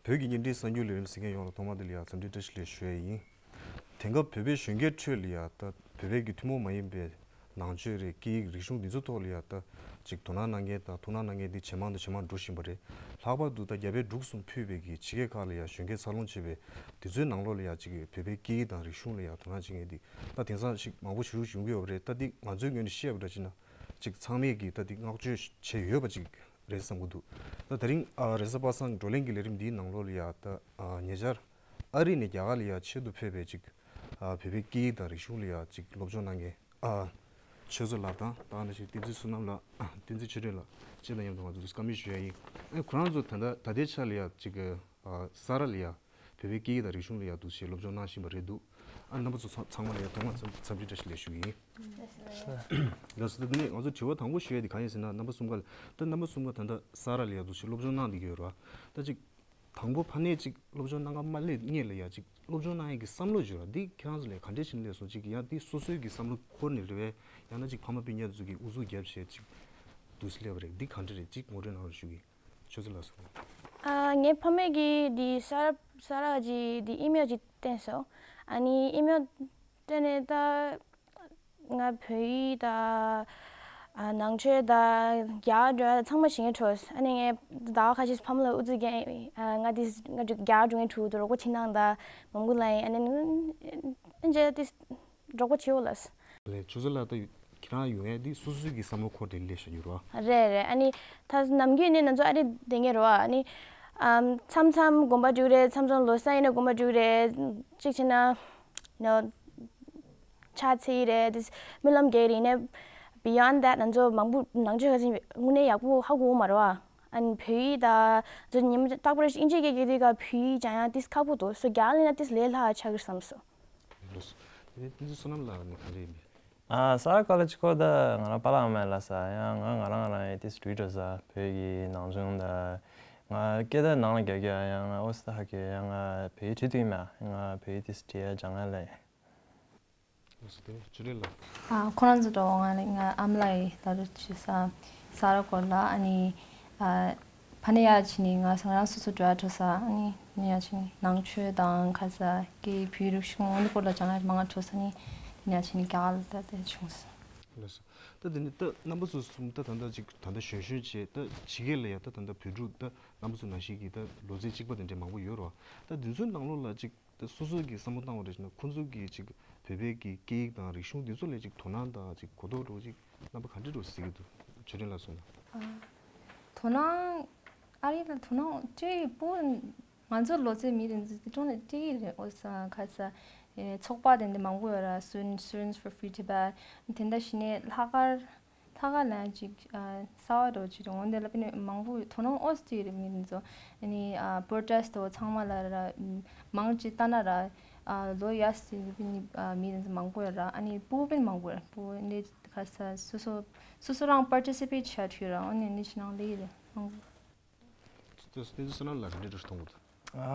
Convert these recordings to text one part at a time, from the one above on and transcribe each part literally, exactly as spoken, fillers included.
བོད་ཀྱི་བརྙན་འཕྲིན་གསར་འགྱུར་ལས་རིམ་གཟིགས་མཁན་ཡོངས་ལ་ཐོག་མ་དེ་ལ་ཡང་འཚམས་འདྲི་བཀྲ་ཤིས་བདེ་ལེགས་ཞུ་ཡ་ཡིན། དེང་སྐབས་བོད་པའི་གཞོན་སྐྱེས་ཁྲོད་ལ་ཡང་ད་བོད་པའི་གི་ཐུན་མོང་མ་ཡིན་པའི་ནང་ཆོས་རེད། སྐད་ཡིག་རིག་གཞུང་འདི་ཚོ་ཐོག་ལ་ཡང་ད་ཅིག་དོ་སྣང་གནང་མཁན་དང་ཐུགས་སྣང་གནང་མཁན་འདི་ཇེ་མང་དང་ཇེ་མང་འགྲོ་བཞིན་པ་རེད། ལྷག་པར་དུ་ད་རྒྱ་བལ་འབྲུག་གསུམ་ཕུད་པའི་གི་ཕྱི་རྒྱལ་ཁག་ལ་ཡང་གཞོན་སྐྱེས་འཚར་ལོངས་བྱེད་པའི་དེ་ཚོའི་ནང་ལོགས་ལ་ཡང་ཅིག་བོད་པའི་སྐད་ཡིག་དང་རིག་གཞུང་ལ་ཡང་དོ་སྣང་བྱེད་མཁན་འདི་ད་དེང་སང་ཞིག་མང་པོ་ཞིག་ཡོང་གི་ཡོད་པ་རེད། ད་འདི་ང་ཚོའི་ངོས་ནས་བཤད་པ་འདྲ་བྱས་ན་ཅིག་ཚང་མས་གི་ད་འདི་བསྔགས་བརྗོད་བྱས་ཡོད་པ་ཅིག་རེད་བསམ་གྱི་འདུག་ད་དེ་རིང་ཨ་རེས་གཟའ་པ་སངས་བགྲོ་གླེང་གི་ལས་རིམ་འདིའི་ནང་ལོགས་ལ་ཡ་ད་ཨ་ཉེ་ཆར་ཨ་རི་ནས་རྒྱ་གར་ལ་ཡ་ཆེད་དུ་ཕེབས་པའི་ཅིག་ཨ་བོད་པའི་སྐད་ཡིག་དང་རིག་གཞུང་ལ་ཡ་ཅིག་སློབ་སྦྱོང་གནང་མཁན་ཨ་ཆོས་མཚོ་ལགས་དང་ད་ག་ནང་བཞིན་བསྟན་འཛིན་བསོད་ནམས་ལགས། བསྟན་འཛིན་ཆོས་སྒྲོན་ལགས་བཅས་དང་མཉམ་དུ་ང་ཚོ་བཀའ་མོལ་ཞུ་ཡ་ཡིན། ཨ་ཁོ་རང་ཚོ་ད་ལྟ་ད་ལྟའི་ཆ་ལ་ཡ་ཅིག་ཨ་ས་ར་ལ་ཡ་བོད་པའི་སྐད་ཡིག་དང་རིག་གཞུང་ལ་ཡ་འདུག་སེ་སློབ་སྦྱོང་གནང་བཞིན་པ་རེད་འདུག་ཨ་རྣམ་པ་ཚོ་ཚང་མ་ལ་ཡ་ཐོག་མར་འཚམས་འཚམས་འདྲི་བཀྲ་ཤིས་བདེ་ལེགས་ཞུ་གི་ཡིན། ལགས་སོ། ད་ནི་ང་ཚོ་དྲི་བ་དང་པོ་ཞུ་ཡ་དེ་གང་ཡིན་ཟེར་ན། རྣམ་པ་གསུམ་ཀ་ལ་ད་རྣམ་པ་གསུམ་ཀ་ད་ལྟ་ས་ར་ལ་ཡ་འདུག་སེ་སློབ་སྦྱོང་གནང་བསྡད་ཀྱི་ཡོད་རེད་བ། ད་ཅིག་དང་པོ་ཕ་ནས་ཅིག་སློབ་སྦྱོང་གནང་ག་མ་སླེབས་སྔོན་ལ་ཡ་ཅིག་སློབ་སྦྱོང་གནང་ཡ་གི་བསམ་བློ་བྱོས་ར་འདི་ཁྱེད་རང་ཚོ་ལ་ག་འདྲས་བྱས་ནས་སླེབས་སོང་། ཅིག་ཡང་འདི་སོ་སོའི་གི་བསམ་བློ་འཁོར་ནས་རེད་བས། ཡང་ན་ཅིག་ཕ་མ་སྤུན་ཀྱག་ཚོ་གིས་ཨུ་ཚུགས་བརྒྱབ་བྱས་ཅིག་འདུག་སེ་སླེབས་པ་རེད། འདི་ག་འདྲས་རེད་ཅིག་ངོ་སྤྲོད་གནང་རོགས་ཞུ་གི་ཡིན། ཆུ་ཚོད་ལ་སོང་། ཨ་ངའི་ཕ་མས་ཀྱིས་འདི་ས་ར་ས་ར་ཅིག་འདི་ཨི་མེལ་ཅིག་བསྟན་སོང་། ཨ་ནི་ཨི་མེལ་བསྟན་ནས་ད་ང་བོད་ཡིག་དང་ཨ་ནང་ཆོས་དང་རྒྱ་གར་འགྲོ་ཡ་ཚང་མ་ཤེས་ཀྱི་འདུག་ཨ་ནི་ངས་ཟླ་བ་ཁ་ཤས་ཕ་མ་ལ་ཨུ་ཚུགས་རྒྱག་ཨ་ང་འདི་ང་རྒྱ་གར་འགྲོ་མཁན་འདུག་རོགས་པ་བྱེད་གནང་དང་མང་པོ་ལ་ཡིན། ཨ་ནི་ཨ་ནི་འདི་རོགས་པ་བྱེད་འོ་ལགས། ལས་ཆུ་ཚོད་ལ་ད་ཁྱེད་རང་ཡོང་ཡས་འདི་སོ་སོའི་གི་བསམ་བློ་འཁོར་ཏེ་སླེབས་བཞག་ཡོད་རེད་བ། རེད་རེད། ཨ་ནི་ད་ནམ་རྒྱུན་ནས་ང་ཚོ་ཨ་རི་བསྡད་མཁན་རེད་བ། ཨ་ནི་ཨམ་མཚམས་མཚམས་དགོན་པ་འགྲོ་གི་རེད། མཚམས་མཚམས་ལོ་གསར་ཡིན་ན་དགོན་པ་འགྲོ་གི་རེད། གཅིག་བྱས་ན་you know ཕྱག་འཚལ་གི་རེད། དེ་སྨོན་ལམ་རྒྱག་གི་རེད། ཡིན་ནའི་beyond that ང་ཚོ་མང་པོ་ནང་ཆོས་ཁ་ཤས་དངོས་གནས་ཡག་པོ་ཧ་གོ་གི་མ་རེད་བ། ཨ་ནི་བོད་ཡིག་ད་ང་ཚོ་ཉིན་མོ་རྟག་པར་དབྱིན་ཇི་སྐད་རྒྱག་དུས་སྐབས་བོད་ཡིག་སྦྱང་ཡ་ཏིས་ཁག་པོ་འདུག་སོ་རྒྱ་གར་ལ་ཡིན་ན་ཏིས་ལས་སླ་བ་ཆགས་ཀྱི་རེད་བསམ་སོང་། ལགས་སོ། དེ་ནས་བསྟན་འཛིན་བསོད་ནམས་ལགས་ནི་ག་འདྲ་ཡིན་པས། ཨ་ས་ཀ་ལེ་ཇི་ཁོ་ད་ང་རང་པཱ་ལགས་ཨ་མ་ལ་ས་ཡང་ང་ང་རང་ང་རང་ཡི་ཏིས་བྲིས་འགྲོ་ས་བོད་ཀྱི་ནང་ཆུང་ད་ང་སྐད་ད་ནང་ལ་རྒྱག་རྒྱག་ཡང་ང་ཨོ་སི་ད་ཧ་གི་ཡང་ང་བོད་ཡིག་བྲིས་དུས་མ་ང་བོད་ཡིག་ཏིས་བྲིས་ཡ་སྦྱང་ང་ལས། ལགས་སོ། དེ་ནས་ཆུ་ལེ་ལགས། ཨ་ཁོ་རང་ཚོ་འགྲོ་ང་ང་ཨ་མ་ལགས་ཡི་ལ་རུ་ཆུ་ས་ས་ར་སྐོར་ལ་ཨ་ནི་ཨ་ཕ་ནས་ཡར་ཕྱིན་ནས་ང་ང་རང་སོ་སོ་འགྲོ་ཡ་འགྲོ་ས་ཨ་ནི་ནས་ཡར་ཕྱིན་ནས་ནང་ཆོས་དང་ཁ་ས་སྐད་བོད་རིག་གཞུང་འདི་སྐོར་ལ་སྦྱང་ཡ་མང་ང་འགྲོ་ས་ནི་དེ་ནས་ཡར་ཕྱིན་ནས་རྒྱ་གར་ལ་ད་དེ་བྱུང་སོང་། ལགས་སོ། ད་དེ་ནས་ད་རྣམ་པ་ཚོ་གསུམ་ད་ད་ལྟ་ཅིག་ད་ལྟ་གཞོན་གཞོན་བྱས་ད་ཕྱི་རྒྱལ་ལ་ཡ་ད་ད་ལྟ་བོད་ཕྲུག་ད་རྣམ་པ་ཚོ་ནང་བཞིན་གྱི་ད་ལོ་ཚད་གཅིག་པ་དེ་འདྲས་མང་པོ་ཡོད་རེད་བ། ད་དེ་ཚོའི་ནང་ལོགས་ལ་ཅིག་ད་སོ་སོ་གིས་བསམ་བློ་བཏང་བ་རེད་ན་ཁོང་ཚོ་གིས་ཅིག་བོད་པའི་གི་སྐད་ཡིག་དང་རིག་གཞུང་འདི་ཚོ་ལ་ཅིག་དོ་སྣང་དང་ཅིག་གོ་རྟོགས་འདྲ་བོ་ཅིག་རྣམ་པ་ག་འདྲ་འདྲ་བོ་གཟིགས་ཀྱི་འདུག་ཆོས་སྒྲོན་ལགས་གསུངས་ན། ཨ། དོ་སྣང་ཨ་རི་ལ་དོ་སྣང་ཅིག་པོ་ང་ཚོ་ལོ་ཙཱའི་མི་རེད་འདི་ཀྲོང་ནས་ཅིག་རེད། ཨོ་ས་ཁ་ས་ཚོགས་པ་དེ་འདྲ་མང་པོ་ཡོད་ར། Students Students for Free Tibet དེ་འདྲ་ཞིག་ནས་ལྷག་དཀར་ལྷག་དཀར་ལ་ཅིག་ཨ་གསར་པ་འདྲ་བོ་ཅིག་རེད། འོན་ཏེ་ལ་པི་ནི་མང་པོ་དོ་སྣང་ཨོ་སི་ཏི་རེད་མི་རེད་ཚོ། ཨ་ནི་ཨ་protest དོ་ཚང་མ་ལ་ར་མང་ཅིག་ལྟ་ན་ར་ཨ་ལོ་ཡ་སི་པི་ནི་ཨ་མི་རེད་ཚོ་མང་པོ་ཡོད་ར། ཨ་ནི་པུ་པིན་མང་པོ་ཡོད་ར། པུ་འདི་ཁ་ས་སོ་སོ་སོ་སོ་རང་participate བྱ་ཐུབ་ར། ཨ་ནི་འདི་ཕྱི་ནང་ལས་རེད་མང་པོ། དེ་ཚོ་སོ་ནམ་ལ་ག་འདྲ་འདྲ་མཐོང་གི་འདུག་ཨ་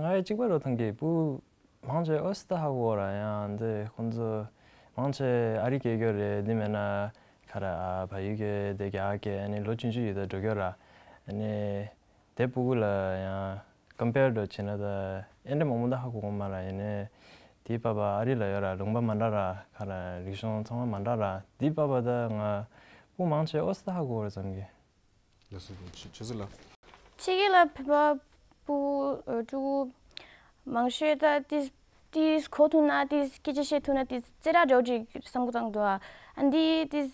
ང་ཡི་གཅིག་པ་རུ་མཐོང་གི་པུ། མང་ཆེ་ཨོ་སི་ད་ཧ་གོ་ར་ཡང་འདི་ཁོང་ཚོ་མང་ཆེ་ཨ་རི་སྐད་རྒྱུ་རེད། འདི་མེད་ན་ཁ་ར་ཨ་བལ་ཡུལ་སྐད་དེ་རྒྱ་སྐད་ཨ་ནི་ལོ་ཆུང་ཆུང་ཡོད་ད་འགྲོ་རྒྱུ་ར། ཨ་ནི་དེ་ཕྲུ་གུ་ལ་ཡང་compare འགྲོ་བྱེད་ན་ད་ཨེ་འདྲ་མང་པོ་ད་ཧ་གོ་གོ་མ་ར། ཡིན་ནའི་དེའི་པ་པ་ཨ་རི་ལ་ཡོད་ར་ལུང་པ་མ་འདྲ་ར་ཁ་ར་རིག་གཞུང་ཚང་མ་མ་འདྲ་ར། དེའི་པ་པ་ད་ང་པུ་མང་ཆེ་ཨོ་སི་ད་ཧ་གོ་ར་བསམ་གི། ལགས་སོ། ཆུ་ཆུ་ཚོད་ལ། ཕྱི་རྒྱལ་ལ་བོད་པ་པུ་ཨ་ཕྲུ་གུ་མང་ཤོས་ད་ཏིས་ཏིས་གོ་ཐུབ་ན་ཏིས་སྐད་ཆ་བཤད་ཐུབ་ན་ཏིས་རྩེ་གྲ་འདྲ་བོ་ཅིག་བསམ་བློ་བཏང་འདུག་ཨ་འདི་ཏིས་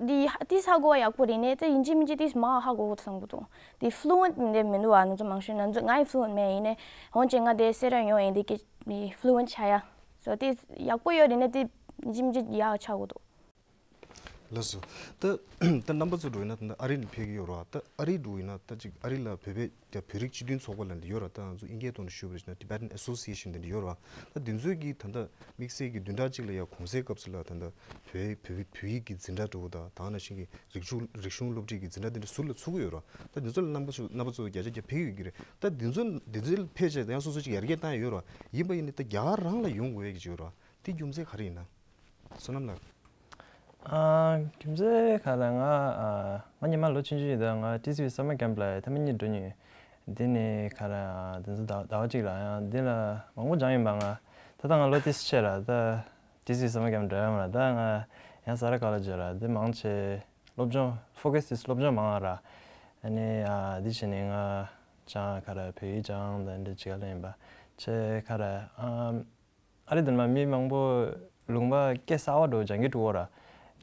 འདི་ཧ་ཏིས་ཧ་གོ་བ་ཡག་པོ་རེད། ནས་ད་ཡིན་གཅིག་མིན་གཅིག་ཏིས་མ་ཧ་གོ་གོ་བསམ་གི་འདུག་འདི་fluent འདི་མི་འདུག་ཨ་ང་ཚོ་མང་ཤོས་ང་ཚོ་ང་ཡི་fluent མེད། ཡིན་ནའི་འོན་ཀྱང་ང་དེ་སེ་ར་ཡོང་ཡིན་འདི་སྐད་འདི་fluent ཆགས་ཡ། so ཏིས་ཡག་པོ་ཡོད་རེད། ནས་ཏིས་ཡིན་གཅིག་མིན་གཅིག་ཡག་ཆགས་གོ་འདུག་ལགས་སོ། ད་ད་རྣམ་པ་ཚོ་འགྲོ་ཡིན་ན་ད་ཨ་རི་ནས་ཕེབས་ཀྱི་ཡོད་རེད་བ། ད་ཨ་རི་འགྲོ་ཡིན་ན་ད་ཅིག་ཨ་རི་ལ་བོད་པའི་ད་བོད་རིགས་སྤྱི་མཐུན་ཚོགས་པ་ལབ་འདི་ཡོད་རེད། ད་ང་ཚོ་དབྱིན་སྐད་ཐོག་ནས་ཞུས་པ་རེད་ན་Tibetan Association དེ་འདྲ་ཡོད་རེད་བ། ད་འདི་ཚོའི་གི་ད་ད་དམིགས་བསལ་གྱི་བདུན་ཕྲག་གཅིག་ལ་ཡ་གུང་སེང་སྐབས་སུ་ལ་ད་ད་བོད་བོད་བོད་ཡིག་གི་འཛིན་གྲྭ་འགྲོ་བ་དང་ད་ནང་བཞིན་གྱི་རིག་གཞུང་རིག་གཞུང་སློབ་ཁྲིད་ཀྱི་འཛིན་གྲྭ་དེ་འདྲ་ཟུར་ལ་ཚུགས་ཀྱི་ཡོད་རེད་བ། ད་འདི་ཚོ་ལ་རྣམ་པ་ཚོ་རྣམ་པ་ཚོ་བརྒྱ་ཆ་བརྒྱ་ཕེབས་ཡོད་ཀྱི་རེད། ད་འདི་ཚོ་འདི་ཚོ་ཕེབས་བྱས་ད་ཡང་སོ་སོ་ཅིག་ཡར་རྒྱས་བཏང་ཡ་ཡོད་རེད་བ། ཡིན་པ་ཡིན་ནའི་ད་རྒྱ་གར་རང་ལ་ཡོང་དགོས་ཡ་གི་ཅིག་ཡོད་རེད་བ། དེ་རྒྱུ་མཚན་ག་རེ་ཡིན་ན། བསོད་ནམས་ལགས། ཨ། རྒྱུ་མཚན་ག་ལ་ང་ཨ་ང་ཉི་མ་ལོ་ཆུང་ཆུང་ཡིན་དུས་ང་ཊི་སི་ཝི་summer camp ལ་ཐེངས་མ་གཉིས་འགྲོ་མྱོང་། འདི་ནི་ག་རེ་ཨ། འདི་ཚོ་ཟླ་ཟླ་བ་གཅིག་ལ་ཡང་འདི་ལ་མང་པོ་སྦྱངས་ཡིན་པ། ང་ད་ལྟ་ང་ལོ་ཏོག་ཙམ་ཆེ་ར། ད་ཏོག་ཙམ་བསམ་བློ་གཏོང་འགྲོ་ཡ་མ་ར། ད་ང་ཡང་ས་རཱ་ཀོ་ལེཇ་ཡོད་ར། འདི་མང་ཆེ་སློབ་སྦྱོང་ཕོ་ཀ་སི་དེ་སློབ་སྦྱོང་མང་བ་ར། ཨ་ནི་ཨ་འདི་བྱས་ནས་ང་སྦྱང་ག་རེ་བོད་ཡིག་སྦྱང་དང་འདི་བྱེད་ག་ལ་ཡིན་པ་ཆེ་ག་རེ་ཨ། ཨ་རི་དེ་ནས་མི་མང་པོ་ལུང་པ་སྐད་གསར་པ་འདྲ་སྦྱང་གི་འདུག་གོ་ར།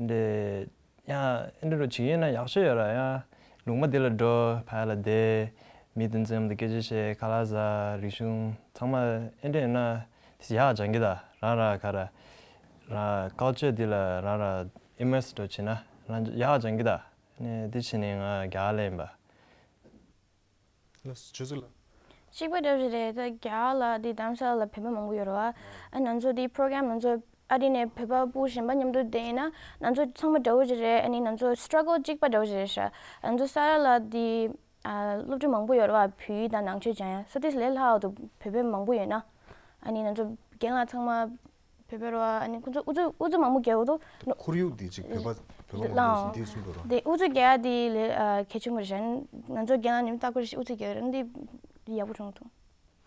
འདི་ཡང་ཨེ་འདྲ་འདྲ་བྱེད་ཀྱི་ཡིན་ན་ཡག་ཤོས་ཡོད་ར། ཡང་ལུང་པ་འདི་ལ་འགྲོ། ཕ་ཡ་ལ་བསྡད། མི་དེ་ཚོ་མཉམ་དུ་སྐད་ཆ་བཤད། ཁ་ལག་ཟ། རིག་གཞུང་ཚང་མ་ཨེ་འདྲ་ཡིན་ན་དེ་ཡག་སྦྱང་གི་ད། རང་ར་ག་ར་ར་ཀལ་ཅར་འདི་ལ་རང་ར་ཨི་མར་སི་འདྲ་བྱེད་ན་རང་ཡག་སྦྱང་གི་ད། ནས་འདི་བྱས་ནས་ང་རྒྱ་གར་ལ་ཡིན་པ། ལགས་སོ། ཆོས་སྲིད་ལགས། གཅིག་པ་འདྲ་བོ་ཞིག་རེད། ད་རྒྱ་གར་ལ་དེ་དྷ་རམ་ས་ལ་ལ་བོད་པ་མང་པོ་ཡོད་རེད་བ། ཨ་ང་ཚོ་དེ་པོ་རོ་གྷ་རམ་ང་ཚོ་ཨ་རི་ནས་བོད་པ་སྤུ་གུ་གཞན་པ་མཉམ་དུ་བསྡད་ཡིན་ན་ང་ཚོ་ཚང་མ་འདྲ་བོ་ཞིག་རེད། ཨ་ནི་ང་ཚོ་སི་ཊྲག་གལ་གཅིག་པ་འདྲ་བོ་ཞིག་རེད་ཤག་ང་ཚོ་ས་རཱ་ལ་དེ་ཨ་སློབ་ཕྲུག་མང་པོ་ཡོད་རེད་བ། བོད་ཡིག་དང་ནང་ཆོས་སྦྱང་ཡ། སོ་དེ་ལས་སླ་བ་འདུག་བོད་པ་མང་པོ་ཡོད་ན། ཨ་ནི་ང་ཚོ་རྒན་ལགས་ཚང་མ་བོད་པ་རེད་བ། ཨ་ནི་ཁོང་ཚོ་ཨུ་ཚུགས་ཨུ་ཚུགས་མང་པོ་རྒྱག་གི་འདུག་ཁོར་ཡུག་འདི་ཅིག་བོད་པ་བོད་པ་མང་པོ་ཞིག་འདི་གསུངས་འདུག་ར། དེ་ཨུ་ཚུགས་རྒྱག་ཡ་དེ་ལས་ཨ་གལ་ཆེན་པོ་རེད་ཤག་ང་ཚོ་རྒན་ལགས་ནི་ལྟ་སྐོར་ཞིག་ཨུ་ཚུགས་རྒྱག་ཡ་རེད། འདི་ཡག་པོ་བྱུང་འདུག་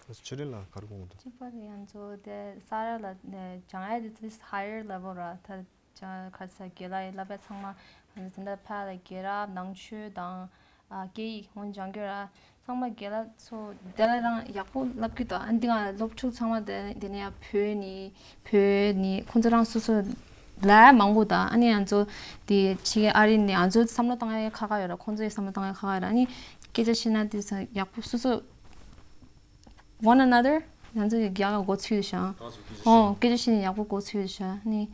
ལགས་སོ། ཆོས་སྒྲོན་ལགས་ག་རེ་དགོངས་འདུག་གཅིག་པ་དེ་ང་ཚོ་དེ་ས་རཱ་ལ་ནས་སྦྱང་ཡ་དེ་ཏིས་ཧ་ཡར་ལེ་ཝལ་ར། ད་ཅ་ཁ་ས་རྒན་ལགས་ཡི་བསླབ་པ་ཚང་མ་ང་ཚོ་དེ་འདྲ་ཕ་ལ་རྒྱལ་རབས་ནང་ཆོས་དང་ཨ་སྐད་ཡིག་སྔོན་སྦྱང་རྒྱུ་ར། ཚང་མ་རྒན་ལགས་ཚོ་དེ་ལ་རང་ཡག་པོ་བསླབ་ཀྱི་འདུག་ཨ་འདི་ང་སློབ་ཕྲུག་ཚང་མ་དེ་དེ་ནས་ཡང་བོད་ནི་བོད་ནི་ཁོང་ཚོ་རང་སོ་སོ་ལ་མང་པོ་དང་། ཨ་ནི་ང་ཚོ་དེ་ཕྱི་རྒྱལ་ཨ་རི་ནི་ང་ཚོ་བསམ་བློ་བཏང་ཡ་ཁག་ཁག་ཡོད་ར། ཁོང་ཚོ་ཡི་བསམ་བློ་བཏང་ཡ་ཁག་ཁག་ཡོད་ར། ཨ་ནི་སྐད་ཆ་བཤད་ན་དེ་ས་ཡག་པོ་སོ་སོ་one another ང་ཚོ་ཡི་རྒྱ་གར་འགོ་ཚུགས་ཤག་ཨོ་སྐད་ཆ་བཤད་ནི་ཡག་པོ་འགོ་ཚུགས་ཤག་ཨ་ནི་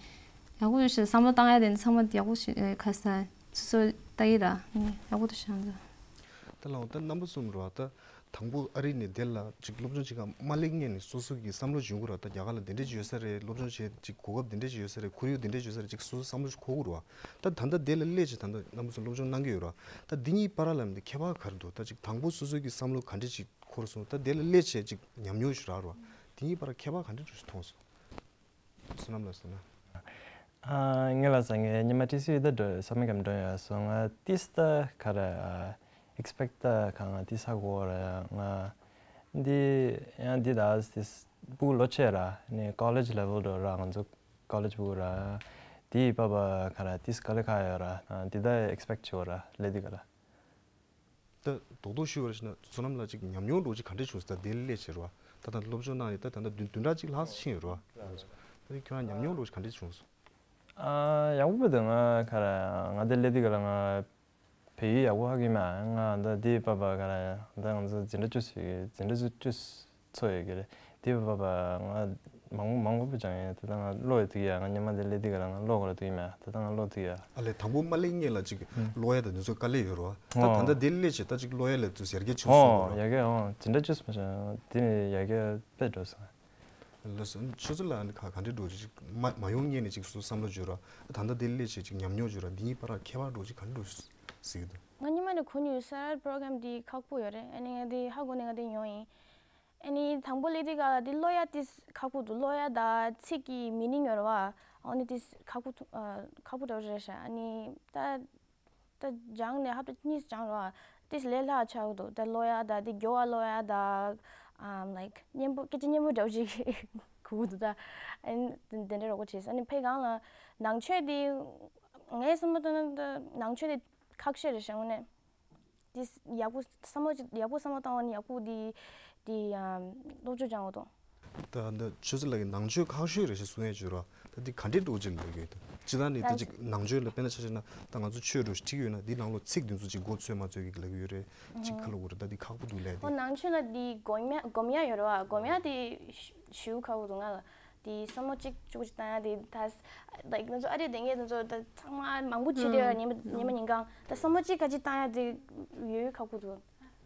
ཡག་པོ་ཡོད་ཤག་བསམ་བློ་བཏང་ཡ་དེ་ཚང་མ་ཡག་པོ་ཞིག་ཨེ་ཁ་ས་སོ་སོ་ལྟ་ཡི་ར། ཨ་ནི་ཡག་པོ་འདུག་ཤག་ང་ཚོ། ད་ལའོ་ད་རྣམ་པ་གསུམ་རོ། ད་དང་པོ་ཨ་རི་ནས་དེ་ལ་ཅིག་སློབ་སྦྱོང་བྱེད་ག་མ་སླེབས་སྔོན་ནས་སོ་སོ་གི་བསམ་བློ་བྱུང་གི་ར། ད་རྒྱ་གར་ལ་དེ་འདྲས་ཅིག་ཡོད་ས་རེད། སློབ་སྦྱོང་བྱེད་ཅིག་གོ་སྐབས་དེ་འདྲས་ཅིག་ཡོད་ས་རེད། ཁོར་ཡུག་དེ་འདྲས་ཅིག་ཡོད་ས་རེད། ཅིག་སོ་སོ་བསམ་བློ་ཞིག་འཁོར་གི་ར། ད་ད་ལྟ་དེ་ལ་སླེབས་བྱས་ད་ལྟ་རྣམ་པ་གསུམ་སློབ་སྦྱོང་གནང་གི་ཡོད་ར། ད་འདི་གཉིས་བར་ལ་འདི་ཁྱད་པར་ག་རེ་འདུག་ད་ཅིག་དང་པོ་སོ་སོ་གི་བསམ་བློ་ག་འདྲས་ཅིག་འཁོར་སོང་། ད་དེ་ལ་སླེབས་བྱས་ཅིག་ཉམས་མྱོང་ཞིག་རག་ར། འདི་གཉིས་བར་ཁྱད་པར་ག་འདྲས་ཅིག་མཐོང་སོང་། བསོད་ནམས་ལགས་སོང་ན། ཨ་ངས་ལ་ས་ངས་ཉི་མ་ཏི་སི་ད་འགྲོ་བསམ་མེད་གམ་འགྲོ་ཡ་སོང་། ང་ཏིས་ད་ག་ར་ཨེག་སི་པེག་ད་ག་ང་ཏིས་ཧ་གོ་ར། ང་འདི་ཡང་འདི་ད་ཏིས་སྤུ་གུ་ལོ་ཆེ་ར། ནི་ཀོ་ལེཇ་ལེ་ཝལ་འགྲོ་ར། ང་ཚོ་ཀོ་ལེཇ་སྤུ་གུ་ར། དེའི་པ་པ་ག་ར་ཏིས་དཀའ་ལས་ཁག་ཡོད་ར། འདི་ད་ཨེག་སི་པེག་བྱེད་གོ་ར་ལས་འདི་ག་ལ། ད་རྡོག་རྡོག་ཞུས་པར་བྱས་ན་བསོད་ནམས་ལགས་ཅིག་ཉམས་མྱོང་འདྲ་ཅིག་ག་འདྲས་བྱུང་སོང་། ད་དེ་ལས་བྱེད་རོ། ད་ད་སློབ་སྦྱོང་གནང་ཡོད། ད་ད་ད་བདུན་བདུན་ཕྲག་གཅིག་ལྷག་ཙམ་ཕྱིན་ཡོད་རོ། ད་ཁྱོད་རང་ཉམས་མྱོང་འདྲ་ཅིག་ག་འདྲས་བྱུང་སོང་། ཨ་ཡག་པོ་འདུག་ང་ག་ར་ང་དེ་སླེབས་དུས་ག་ལ་ང་བོད་ཡིག་ཡག་པོ་ཧ་གོ་གི་མ། ང་ད་དེ་པ་པ་ག་ར་ད་ང་ཚོ་འཛིན་གྲྭ་བཅུ་ཙམ་ཡོད། འཛིན་གྲྭ་བཅུ་ཚོ་ཡོད་ཀྱི་རེད། དེ་བ་བ་ང་མང་མང་པོ་སྦྱངས་ཡོད། དེ་ད་ང་ཀློག་ཡོད་དུས་ཡ། ང་ཉི་མ་དེ་སླེབས་དུས་ག་ལ་ང་ཀློག་ག་ལ་དུས་མ། དེ་ད་ང་ཀློག་དུས་ཡ། ཨ་ལས་དང་པོ་མ་སླེབས་སྔོན་ལ་ཅིག་ཀློག་ཡ་དང་དེ་ཚོ་དཀའ་ལས་ཡོད་རོ། ད་ད་ལྟ་དེ་སླེབས་བྱས་ད་ཅིག་ཀློག་ཡ་ལ་དུས་ཡར་རྒྱས་བྱུང་སོང་རོ། ཡར་རྒྱས་ཨོ་དེ་འདྲ་བྱུང་སོང་། དེ་ནས་ཡར་རྒྱས་དཔེ་འགྲོ་སོང་། ལགས་སོ། ཆུ་ཚོད་ལ་ཨ་ནི་ག་ག་འདྲས་འགྲོ་ཅིག་མ་མ་ཡོང་སྔོན་ནས་ཅིག་སོ་བསམ་བློ་བྱོས་རོ། ད་ད་ལྟ་དེ་སླེབས་བྱས་ཅིག་ཉམས་མྱོང་བྱོས་རོ། འདི་གཉིས་བར་ཁྱད་པར་འགྲོ་ཅིག་ག་འདྲས་འགྲོ་ཟེར་གི་འདུག་ང་སྔོན་མ་ནས་གོ་མྱོང་ཡོད། ས་རཱ་པོ་རོ་གྷ་རམ་འདི་ཁག་པོ་ཡོད་རེད། ཨ་ནི་ང་འདི་ཧ་གོ་ནས་ང་འདི་ཡོང་ཡིན། ཨ་ནི་དང་པོ་སླེབས་དུས་ག་ལ་འདི་ཀློག་ཡ་ཏིས་ཁག་པོ་འདུག་ཀློག་ཡ་དང་ཚིག་གི་མི་ནིང་ཡོད་རེད་བ། ཨ་ནི་ཏིས་ཁག་པོ་ཐུ་ཨ་ཁག་པོ་འདྲ་བོ་རེད་ཤག་ཨ་ནི་ད་ད་སྦྱངས་ནས་ཧབ་ཏ་གཉིས་སྦྱངས་རེད་བ། ཏིས་ལས་སླ་ཆགས་འདུག་ད་ཀློག་ཡ་དང་འདི་མགྱོགས་པ་ཀློག་ཡ་དང་ཨམ་ལའིཀ་སྙན་པོ་སྐད་ཆ་སྙན་པོ་འདྲ་བོ་ཞིག་གོ་གི་འདུག་ད་ཨ་ནི་དེ་འདྲ་རོགས་པ་བྱས། ཨ་ནི་ཕ་གི་གང་ལ་ནང་ཆོས་འདི་ངའི་བསམ་བློ་བཏང་ན་ད་ནང་ཆོས་འདི་ཁག་ཤོས་རེད་ཤག་དངོས་གནས། འདི་ཡག་པོ་བསམ་བློ་ཅིག་ཡག་པོ་བསམ་བློ་བཏང་བ་ནི་ཡག་པོ་འདི་འདི་ཨམ་སློབ་སྦྱོང་སྦྱང་བ་དང་། ད་འདི་ཆུ་ཚོད་ལ་གི་ནང་ཆོས་ཁག་ཤོས་རེད་ཤག་གསུང་ཡས་བྱོས་ར། ད་འདི་ག་འདྲའི་འགྲོ་ཅིག་ལབ་ཡོད་ད། སྤྱིར་བཏང་ནི་ད་ད་ཅིག་ནང་ཆོས་ལ་དཔེར་ན་ཆ་བཞག་ན་ད་ང་ཚོ་ཆོས་འགྲོ་ཞིག་ཁྲིད་ཡོད་ན་འདི་ནང་ལོགས་ཚིག་འདི་ཚོ་ཅིག་མགོ་ཚོད་མ་ཚོད་ཀྱི་ལབ་ཡོད་རེད། ཅིག་ཁ་ལོ་གོ་རེད། ད་འདི་ཁག་པོ་འདུག་ལས་འོ་དེ། ནང་ཆོས་ལ་འདི་སྒོམ་ཡ་སྒོམ་ཡ་ཡོད་ར་བ། སྒོམ་ཡ་དེ་ཞུ་ཁག་པོ་འདུག་ང་ལ། དེ་བསམ་བློ་གཅིག་གཅིག་གཅིག་བཏང་ཡ་དེ་ད་ལའིཀ་ང་ཚོ་ཨ་རི་དེ་ངས་ང་ཚོ་ད་ཚང་མ་མང་པོ་བྱེད་དེ་ཡོད་ཉི་མ་ཉི་མ་ཉིན་གང་ད་བསམ་བློ་གཅིག་ག་གཅིག་བཏང་ཡ་དེ་ཡོད་ཁག་པོ་འདུག་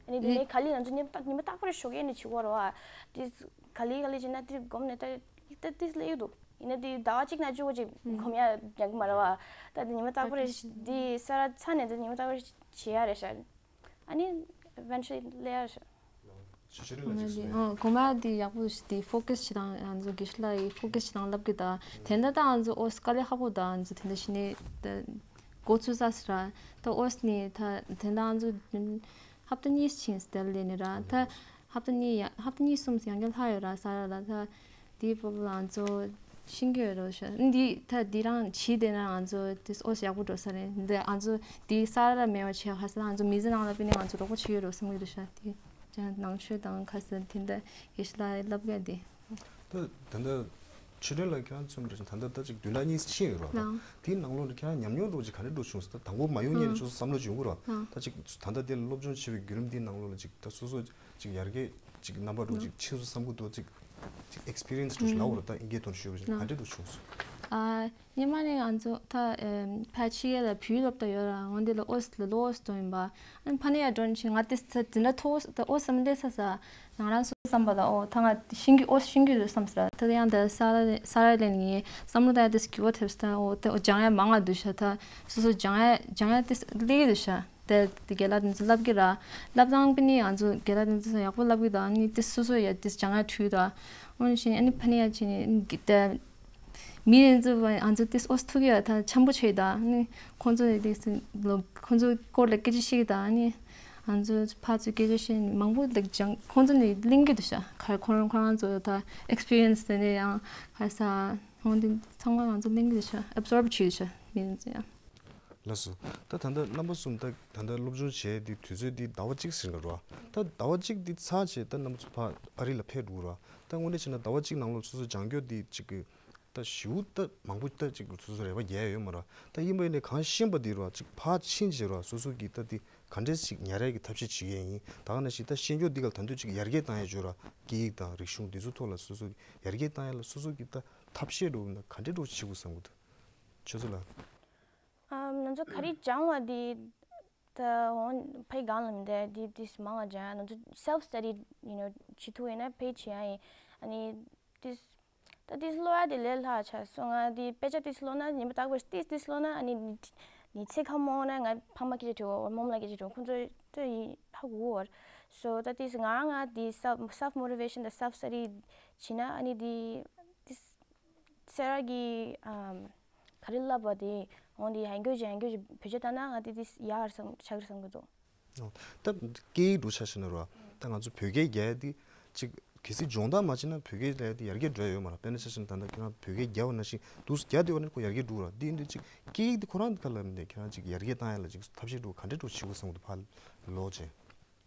ཨ་ནི་དེ་ནས་ག་ལེ་ང་ཚོ་ཉི་མ་ཉི་མ་རྟག་པར་ཞོགས་ཀས་ནས་བྱེད་དགོས་རེད་བ། དེ་ག་ལེ་ག་ལེ་བྱེད་ན་དེ་སྒོམ་ནས་ད་ད་དེ་ལས་ཡོད་འདུག་ཡིན་ན་དེ་ཟླ་བ་གཅིག་ན་གཅིག་གཅིག་སྒོམ་ཡ་རྒྱག་གི་མ་རེད་བ། ད་དེ་ཉི་མ་རྟག་པར་དེ་ས་ར་ཚ་ནས་དེ་ཉི་མ་རྟག་པར་བྱེད་ཡ་རེད་ཤག་ཨ་ནི་eventually་ལས་ཡ་ཤག་ཆུ་ཆུ་རི་ལ་ཅིག་གསུངས་ཡོད། གོ་མ་དེ་ཡག་པོ་ཞིག་དེ་ཕོ་ཀེ་སི་བྱེད་སྟངས་ང་ཚོ་དགེ་བཤེས་ལགས་ཀྱིས་ཕོ་ཀེ་སི་བྱེད་སྟངས་ལབ་གི་ད། དེ་འདྲ་ད་ང་ཚོ་ཨོ་དཀའ་ལས་ཁག་པོ་ད་ང་ཚོ་དེ་འདྲ་བྱས་ནས་ད་འགོ་ཚུགས་ས་ཟེར་ར། ད་ཨོ་ནི་ད་དེ་འདྲ་ང་ཚོ་ ཧབ་ཏ་གཉིས་ཕྱིན་སི་དེ་ལ་སླེབས་ནས་ར་ད་ཧབ་ཏ་གཉིས་ཡ་ཧབ་ཏ་གཉིས་གསུམ་ཡང་བསྐྱར་ལྷག་ཡོད་ར། ས་ར་ལ་ད་དེའི་སྤོབས་པ་ལ་ང་ཚོ་ཤེས་ཀྱི་ཡོད་རོ་ཤ། འདི་ད་འདི་རང་བྱིས་དེ་ན་ང་ཚོ་དེ་ཨོ་ཡག་པོ་འགྲོ་ས་རེད། འདི་ང་ཚོ་དེ་ས་ར་ལ་མེད་པ་བྱས་ཁ་ས་ང་ཚོ་མི་ཚེ་ནང་ལ་པི་ནི་ང་ཚོ་རོགས་པ་བྱེད་ཡོད་རོ་བསམ་གྱི་འདུག་ཤ། དེ་ཅང་ནང་ཆོས་དང་ཁ་ས་དེ་འདྲ་ཡེ་ཤ་ལ་ལབ་ག་དེ། ད་ད་ལྟ་ཆོས་སྒྲོན་ལ་ཁྱེད་རང་ཚོ་མི་འདྲ་ཞིག་ད་ལྟ་ད་ཅིག་བདུན་ཕྲག་གཉིས་ཕྱིན་ཡོད་རོ། ད་ལགས། དེའི་ནང་ལོགས་ལ་ཁྱེད་རང་ཉམས་མྱོང་འདྲ་ཅིག་ག་འདྲ་འདྲ་བྱུང་སོང་། ད་དང་པོ་མ་ཡོང་ཉིན་ནས་ཨང་ཆོག་བསམ་བློ་བྱུང་གི་རོ། ཨང་། ད་ཅིག་ད་ལྟ་དེ་ལ་སློབ་སྦྱོང་བྱེད་པའི་བརྒྱུད་རིམ་འདིའི་ནང་ལོགས་ལ་ཅིག་ད་སོ་སོ་ཅིག་ཡར་རྒྱས་ཅིག་རྣམ་པ་འདྲ་ཅིག་ཕྱིན་སོང་བསམ་གྱི་འདུག་ཅིག་ཅིག་ཨེག་སི་པི་རི་ཡན་སི་འདྲ་ཞིག་ལབ་རོ། ད་ཨིན་སྐད་ཐོག་ནས་ཞུས་པ་ཞིག་ག་འདྲ་འདྲ་བྱུང་སོང་། ཨ། སྔོན་མ་ནས་ང་ཚོ་ད་ཨེམ་ཕལ་ཆེར་ལ་བོད་ཡིག་སློབ་གྲྭ་ཡོད་ར། འོན་ཏེ་ལ་ཨོ་སི་ལ་ལོ་ཨོ་སི་དོན་ཡིན་པ། ཨ་ནི་ཕ་ནས་ཡར་འགྲོ་ནས་ང་དེ་ས་འཛིན་གྲྭ་མཐོ་ད་ཨོ་སི་མ་འདྲེས་ས་ས་ནང་རང་སོ་བསམ་པ་ལ་ཨོ་ད་ང་ཤེས་ཀྱི་ཨོ་སི་ཤེས་ཀྱི་འདུག་བསམ་ས་ར། ད་ཡང་ད་ས་ར་ས་ར་ལེན་ངའི་བསམ་བློ་ད་ཡང་དེ་སྐྱོ་བོ་ཐེབས་ས་ད་ཨོ་ད་ཨོ་སྦྱང་ཡ་མང་ང་འདུག་ཤ། ད་སོ་སོ་སྦྱང་ཡ་སྦྱང་ཡ་དེ་སླེབས་ཀྱི་འདུག་ཤ། དེ་དེ་རྒན་ལགས་དེ་ཚོ་ལབ་ཀྱི་ར། ལབ་སྟངས་པི་ནི་ང་ཚོ་རྒན་ལགས་དེ་ཚོ་ཡག་པོ་ལབ་ཀྱི་འདུག་ཨ་ནི་དེ་སོ་སོ་ཡ་དེ་སྦྱང་ཡ་འཁྲུལ་ད། འོན་ཞིང་ཨ་ནི་ཕ་ནི་ཡ་ཅི་ནི་དེ་མི་དེ་ཚོ་ང་ཚོ་དེ་ཨོ་སི་ཐུག་གི་ཡ་ད་འཆམ་པོ་བྱེད་ད། ཨ་ནི་ཁོང་ཚོ་ནི་དེ་ལོ་ཁོང་ཚོ་སྐོར་ལ་སྐད་ཆ་བཤད་ཀྱི་ད། ཨ་ནི་ང་ཚོ་ཕར་ཚུར་སྐད་ཆ་བཤད་ནི་མང་པོ་ལེགས་སྦྱང་ཁོང་ཚོ་ནི་གླེང་གི་འདུག་ཤ། ཁ་ཁོང་ཁོང་རང་ཚོ་ད་ཨེག་སི་པི་རི་ཡན་སི་དེ་ནས་ཡང་ཁ་ས་ཁོང་དེ་ཚང་མ་ང་ཚོ་གླེང་གི་འདུག་ཤ། ཨེབ་སོར་བ་བྱེད་འདུག་ཤ་མི་དེ་ཚོ་ཡང་། ལགས་སོ། ད་ད་ལྟ་རྣམ་པ་གསུམ་ད་ད་ལྟ་སློབ་སྦྱོང་བྱས་ཏེ་དུས་ཚོད་འདི་ཟླ་བ་གཅིག་ཟིན་ག་རོ། ད་ཟླ་བ་གཅིག་འདི་ཚར་བྱས་ད་རྣམ་པ་ཚོ་ཕར་ཨ་རི་ལ་ཕེབས་འགྲོ་གི་རོ། ད་དངོས་གནས་བྱས་ན་ཟླ་བ་གཅིག་ནང་ལོགས་སོ་སོ་སྦྱང་རྒྱུ་འདི་གཅིག་གི་ད་ཞེ་པོ་ད་མང་པོ་ད་གཅིག་སོ་སོ་རེ་བ་རྒྱག་ཡོད་མ་རེད། ད་ཡིན་པ་ཡིན་ནའི་གང་ཤེས་པ་འདི་རོ་གཅིག་ཕར་ཕྱིན་བྱས་རོ་སོ་སོ་གི་ད་འདི་ག་འདྲས་ཞིག་ཉར་ཡས་ཀྱི་ཐབས་ཤེས་བྱེད་ཀྱི་ཡིན། ད་ག་ནང་བཞིན་ད་ཤེས་རྒྱུ་འདི་ག་ད་དུང་གཅིག་ཡར་རྒྱས་བཏང་ཡས་བྱོས་རོ། སྐད་ཡིག་དང་རིག་གཞུང་འདི་ཚོ་ཐོག་ལ་སོ་སོ་ཡར་རྒྱས་བཏང་ཡས་ལ་སོ་སོ་གི་ད་ཐབས་ཤེས་འདྲ་བོ་ན་ག་འདྲས་འདྲ་བོ་བྱེད་དགོས་བསམ་གི་འདུག་ཆོས་ཚོ་ལགས། ཨམ། ང་ཚོ་ག་རེ་སྦྱང་བ་འདི་ད་འོང་ཕའི་སྒང་ལ་མི་འདུག་འདི་ཏིས་མང་ང་སྦྱང་ཡ། ང་ཚོ་སེལ་ཕི་སི་ཊ་ཌི་ཡུ་ནོ་བྱེད་ཐུབ་ཡིན་ན་ཕའི་བྱེད་ཡ་ཡིན། ཨ་ནི་ཏིས་ད་ཏིས་ཀློག་ཡ་དེ་ལས་སླ་ཆགས་སོང་། ང་འདི་དཔེ་ཆ་ཏིས་ཀློག་ན་ཉིན་པ་རྟག་པར་ཏིས་ཏིས་ཀློག་ན་ཨ་ནི་ཉི་ཚེ་ཁ་མོ་ན་ང་ཕ་མ་སྐད་ཆ་དྲི་བ་མོམ་ལ་སྐད་ཆ་དྲི་བ་ཁོང་ཚོ་ད་ཡིན་ཧ་གོ་བར། སོ་ད་ཏིས་ང་ང་འདི་སེལ་ཕི་མོ་ཊི་ཝེ་ཤན་དང་སེལ་ཕི་སི་ཊ་ཌི་བྱེད་ན་ཨ་ནི་འདི་ཏིས་སེ་ར་གི་ཨམ། ག་རེ་ལབ་པ་དེ་འོང་དེ་ཡང་སྐྱར་ཅིག་ཡང་སྐྱར་ཅིག་བེད་སྤྱོད་བཏང་ན་ང་དེ་དེ་ཡག་རེད་བསམ་ཆགས་རེད་བསམ་གི་འདུག་ཨོ། ད་སྐད་ཡིག་འདྲ་ཆ་བཞག་ན་རོ། ད་ང་ཚོ་བོད་སྐད་རྒྱག་ཡ་དེ་ཅིག་གལ་སྲིད་སྦྱོང་བརྡར་མ་བྱས་ན་བོད་སྐད་རྒྱག་ཡ་དེ་ཡར་རྒྱས་འགྲོ་ཡ་ཡོད་མ་རེད། དཔེར་ན་ཆ་བཞག་ན་ད་ལྟ་ཁྱེད་རང་བོད་སྐད་རྒྱག་པ་ནང་བཞིན་འདུག་རྒྱག་བསྡད་པ་ན་ཁོ་ཡར་རྒྱས་འགྲོ་ར། དེ་ཡིན་དུས་ཅིག་སྐད་ཡིག་དེ་ཁོ་རང་ག་ལ་མི་འདུག་ཁྱེད་རང་ཅིག་ཡར་རྒྱས་བཏང་ཡ་ལ་ཅིག་ཐབས་ཤེས་འདྲ་ག་འདྲས་འདྲ་བྱེད་དགོས་བསམ་གི་འདུག་ཕར་ལོག་བྱས།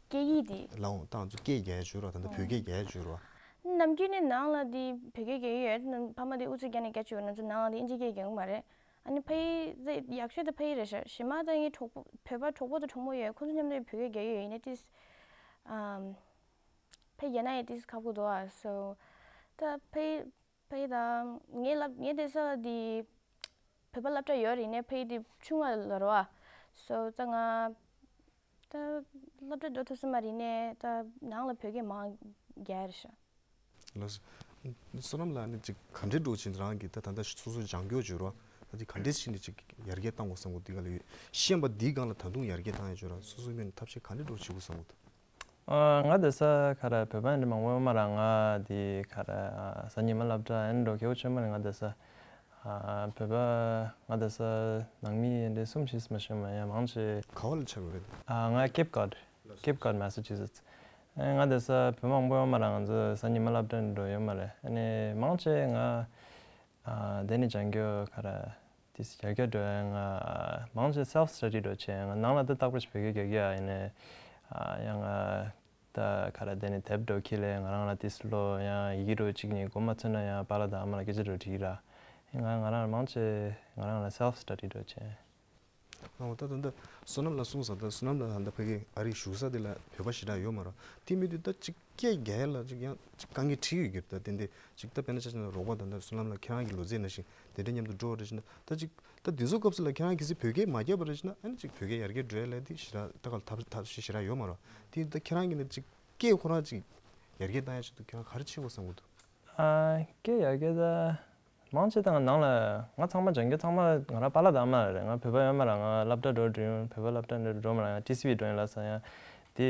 སྐད་ཡིག་དེ། ལའོ་ད་ང་ཚོ་སྐད་རྒྱག་ཡ་བྱོས་རོགས། ད་ལྟ་བོད་སྐད་རྒྱག་ཡ་བྱོས་རོགས། ནམ་རྒྱུན་ནས་ནང་ལ་དེ་བོད་སྐད་རྒྱག་གི་ཡོད། ཕ་མ་དེ་ཨུ་ཚུགས་རྒྱག་ནས་རྒྱག་བཅུག་ང་ཚོ་ནང་ལ་དེ་ཨིན་ཇི་སྐད་རྒྱག་གི་མ་རེད། ཨ་ནི་ཕ་ཡུལ་དེ་ཡག་ཤོས་དེ་ཕ་ཡུལ་རེད་ཤག་གཞན་མ་ད་ངའི་གྲོགས་པོ་བོད་པ་གྲོགས་པོ་དང་གྲོགས་མོ་ཡོད། ཁོང་ཚོ་མཉམ་དུ་བོད་སྐད་རྒྱག་གི་ཡོད། ཡིན་ནའི་ཏིས་ཨམ། ཕ་ཡུལ་རྒྱག་ན་ཡང་ཏིས་ཁག་པོ་འདུག་ཨ། སོ་ད་ཕ་ཡུལ་ཕ་ཡུལ་དང་ངའི་སློབ་ངའི་བསྡད་ས་ལ་དེ་བོད་པ་སློབ་གྲྭ་ཡོད་རེད། ཡིན་ནའི་ཕ་ཡུལ་དེ་ཆུང་བ་ལ་རེད་བ། སོ་ད་ང་ད་སློབ་གྲྭ་འགྲོ་ཐུབ་ས་མ་རེད། ཡིན་ནའི་ད་ནང་ལ་བོད་སྐད་མང་རྒྱག་རེད་ཤག་ལགས་སོ། བསོད་ནམས་ལགས་ནི་ཅིག་ག་འདྲའི་འདྲ་བྱེད་རང་གིས་ད་ད་ལྟ་སོ་སོ་སྦྱང་རྒྱུ་བྱོས་རོགས། ད་ཅིག་ག་འདྲའི་ཕྱིན་ནས་ཅིག་ཡར་རྒྱས་བཏང་དགོས་བསམ་གི་འདུག་དེ་ག་ལ་ཡོད། ཤེས་པ་འདིའི་སྒང་ལ་ད་དུང་ཡར་རྒྱས་བཏང་ཡ་བྱོས་རོགས། སོ་སོའི་ངོས་ནས་ཐབས་ཤེས་ག་འདྲའི་འདྲ་བྱེད་དགོས་བསམ་གི་འདུག་ཨ། ང་བསྡད་ས་ག་རེ་བོད་པ་འདི་མང་པོ་ཡོད་མ་རེད། ང་འདི་ག་རེ་ཨ་གཟའ་ཉི་མ་སློབ་གྲྭ་ཨེ་འདྲ་གལ་པོ་ཆེ་མ་རེད། ང་བསྡད་ས་ཨ་བོད་པ་ང་བསྡད་ས་ནང་མི་འདི་གསུམ་བཞི་མ་ཤེས་མ་ཡ་མང་ཆེ། ག་བ་ལ་ཆགས་ཡོད་རེད། ཨ་ང་ཀེབ་ཀོཌ། ཀེབ་ཀོཌ་མེ་སི་ཆུ་སེ་ཊི། ཨེ་ང་བསྡད་ས་བོད་མང་པོ་ཡོད་མ་རེད། ང་ཚོ་གཟའ་ཉི་མ་སློབ་གྲྭ་འདི་འདྲ་ཡོད་མ་རེད། ཨ་ནི་མང་ཆེ་ང་ཨ་དེ་ནས་སྦྱང་རྒྱུ་ག་རེ་དེ་ཡར་རྒྱས་འགྲོ་ཡ་ང་མང་ཆེ་སེལ་ཕི་སི་ཊ་ཌི་འདྲ་བྱས། ང་ནང་ལ་ད་རྟག་པར་བོད་སྐད་རྒྱག་གི་ཡ། ཡིན་ནའི་ཨ་ཡང་ང་ད་ག་རེ་དེ་ནས་དེབ་འདྲ་ཁྱེར་ལས་ང་རང་ལ་དེ་ལོ་ཡང་ཡི་གེ་འདྲ་གཅིག་གཉིས་གོ་མ་ཚོད་ན་ཡང་པཱ་ལགས་དང་ཨ་མ་ལགས་སྐད་ཆ་འདྲ་དྲིས་ར། ང་ང་རང་མང་ཆེ་ང་རང་ལ་སེལ་ཕི་སི་ཊ་ཌི་འདྲ་བྱས། ཨོ་ད་ད་ད་བསོད་ནམས་ལགས་གསུངས་ས། ད་བསོད་ནམས་ལགས་ད་ལྟ་ཕ་གི་ཨ་རིའི་བཞུགས་ས་དེ་ལ་བོད་པ་ཞེ་དྲག་ཡོད་མ་རེད། དེ་མིན་དུས་ད་ཅིག་སྐད་རྒྱག་ཡ་ལ་ཅིག་ཡང་ཅིག་དཀའ་ངལ་འཕྲད་ཡོད་ཀྱི་རེད། ད་དེ་འདྲ་ཅིག་ད་དཔེར་ན་ཆ་བཞག་ན་རོགས་པ་ད་ལྟ་བསོད་ནམས་ལགས་ཁྱེད་རང་གི་ལོ་ཚད་ནང་བཞིན་དེ་འདྲ་མཉམ་དུ་འགྲོ་བ་རེད་ཅེ་ན། ད་ཅིག་ད་དེ་ཚོ་སྐབས་སུ་ལ་ཁྱེད་རང་གལ་སྲིད་བོད་སྐད་མ་རྒྱབ་པ་རེད་ཅེ་ན། ཨ་ནི་ཅིག་བོད་སྐད་ཡར་རྒྱས་འགྲོ་ཡ་ལ་དེ་ཞེ་དྲག་ད་ག་ལ་ཐབས་ཐབས་ཤེས་ཞེ་དྲག་ཡོད་མ་རེད། དེ་ད་ཁྱེད་རང་གིས་ནི་ཅིག་སྐད་ཁོ་རང་ཅིག་ཡར་རྒྱས་བཏང་ཡ་ཆེད་དུ་ཁྱེད་རང་ག་རེ་བྱེད་དགོས་བསམ་གྱི་འདུག་ཨ་སྐད་ཡར་རྒྱས་ད། མང་ཆེ་ད་ང་ནང་ལ་ང་ཚང་མ་སྦྱང་རྒྱུ་ཚང་མ་ང་རང་པཱ་ལགས་དང་ཨ་མ་ལགས་རེད། ང་བོད་པ་ཡོད་མ་རེད། ང་སློབ་གྲྭ་འགྲོ་དུས་བོད་པ་སློབ་གྲྭ་འགྲོ་འགྲོ་མ་རེད། ང་ཊི་སི་ཝི་འགྲོ་ཡིན་ལབ་སོང་ཡ། དེ་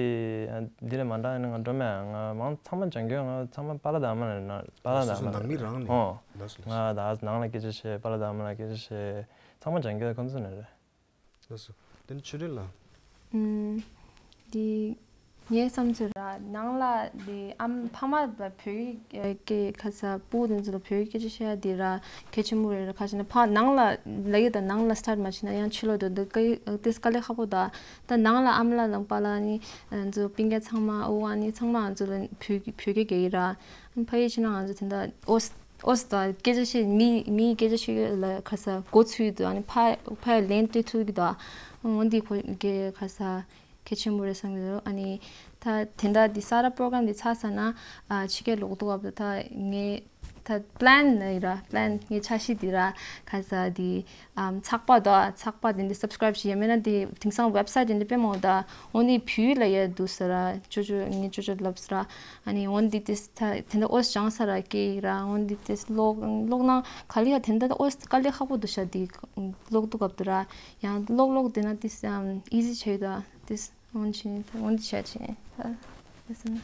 འདི་ལས་མ་འདྲ་ཡིན་ན་ང་འགྲོ་མེད། ང་མང་ཚང་མ་སྦྱང་རྒྱུ་ང་ཚང་མ་པཱ་ལགས་དང་ཨ་མ་ལགས་ནང་པཱ་ལགས་དང་ཨ་མ་ལགས་རེད། ཨོ། ལགས་སོ། ང་ད་ནང་ལ་སྐད་ཆ་བཤད། པཱ་ལགས་དང་ཨ་མ་ལགས་སྐད་ཆ་བཤད། ཚང་མ་སྦྱང་རྒྱུ་ཁོང་ཚོ་ནས་རེད། ལགས་སོ། དེ་ནས་ཆོས་སྒྲོན་ལགས། ཨུམ། འདི་ངའི་བསམ་ཚུལ་ར། ནང་ལ་འདི་ཨམ་ཕ་མ་ལ་བོད་ཡིག་སྐད་ཁ་ས་སྤུ་གུ་དེ་ཚོ་ལ་བོད་ཡིག་སྐད་ཆ་བཤད་ཡ་འདི་ར་གལ་ཆེན་པོ་རེད་ར། ཁ་ཤས་ནི་ཕ་ནང་ལ་ལ་ཡོད་ད། ནང་ལ་སི་ཊར་མ་བྱས་ན་ཡང་ཕྱི་ལོགས་དུ་འདི་ཀ་ཡི་དེ་དཀའ་ལས་ཁག་པོ་ད། ད་ནང་ལ་ཨམ་ལ་ལང་པ་ལ་ནི་ཨ་ཚོ་སྤུན་ཀྱག་ཚང་མ་ཨོ་ཨ་ནི་ཚང་མ་ཨ་ཚོ་ལ་བོད་བོད་སྐད་རྒྱག་གི་ར། ཕ་ཡི་ཕྱི་ནང་ང་ཚོ་དེ་འདྲ་ཨོ་ཨོ་ད་སྐད་ཆ་བཤད་མི་མིའི་སྐད་ཆ་བཤད་ལ་ཁ་ས་མགོ་ཚོས་འདུག་ཨ་ནི་ཕ་ཕ་ལན་སྤྲད་ཐུབ་ཀྱི་འདུག་འོན་ཏེ་ཁོ་གི་ཁ་ས་གལ་ཆེན་པོ་རེད་བསམ་གྱི་འདུག་ཨ་ནི་ད་དེ་འདྲ་འདི་ས་ར་པྲོ་གྷ་རམ་འདི་ཚར་ས་ན་ཨ་ཕྱི་རྒྱལ་ལོག་འདུག་ཨ་ད་ངས་ད་པི་ལན་ནི་ར་པི་ལན་ངའི་འཆར་གཞི་འདི་ར་ཁ་ས་འདི་ཨམ་ཚགས་པར་དང་ཚགས་པར་དེ་འདྲ་སབ་སི་ཀ་རེབ་བྱེད་ཡ་མེད་ན་དེ་དེང་སང་ཝེབ་སའིཊ་དེ་འདྲ་དཔེ་མང་པོ་འདུག་འོ་ནི་བོད་ལ་ཡ་འདུག་ཟེར་ར། ཅོ་ཅོ་ངའི་ཅོ་ཅོ་ལབ་ཟེར་ར། ཨ་ནི་འོ་འདི་དེ་ད་དེ་འདྲ་ཨོ་སྦྱང་ས་ར་སྐད་ཡིག་ར། འོ་འདི་དེ་ཀློག་ཀློག་ན་ག་ལེ་ཡ་དེ་འདྲ་ཨོ་དཀའ་ལས་ཁག་པོ་འདུག་ཤ། དེ་ཀློག་འདུག་སྐབས་དུ་ར་ཡང་ཀློག་ཀློག་དེ་ན་དེ་ཨམ་ཨི་ཟི་ཆགས་ཡོད་ད། དེ་འོ་ཆེ་འོ་འདི་ཆ་ཆེ་ད་དེ་སེམས།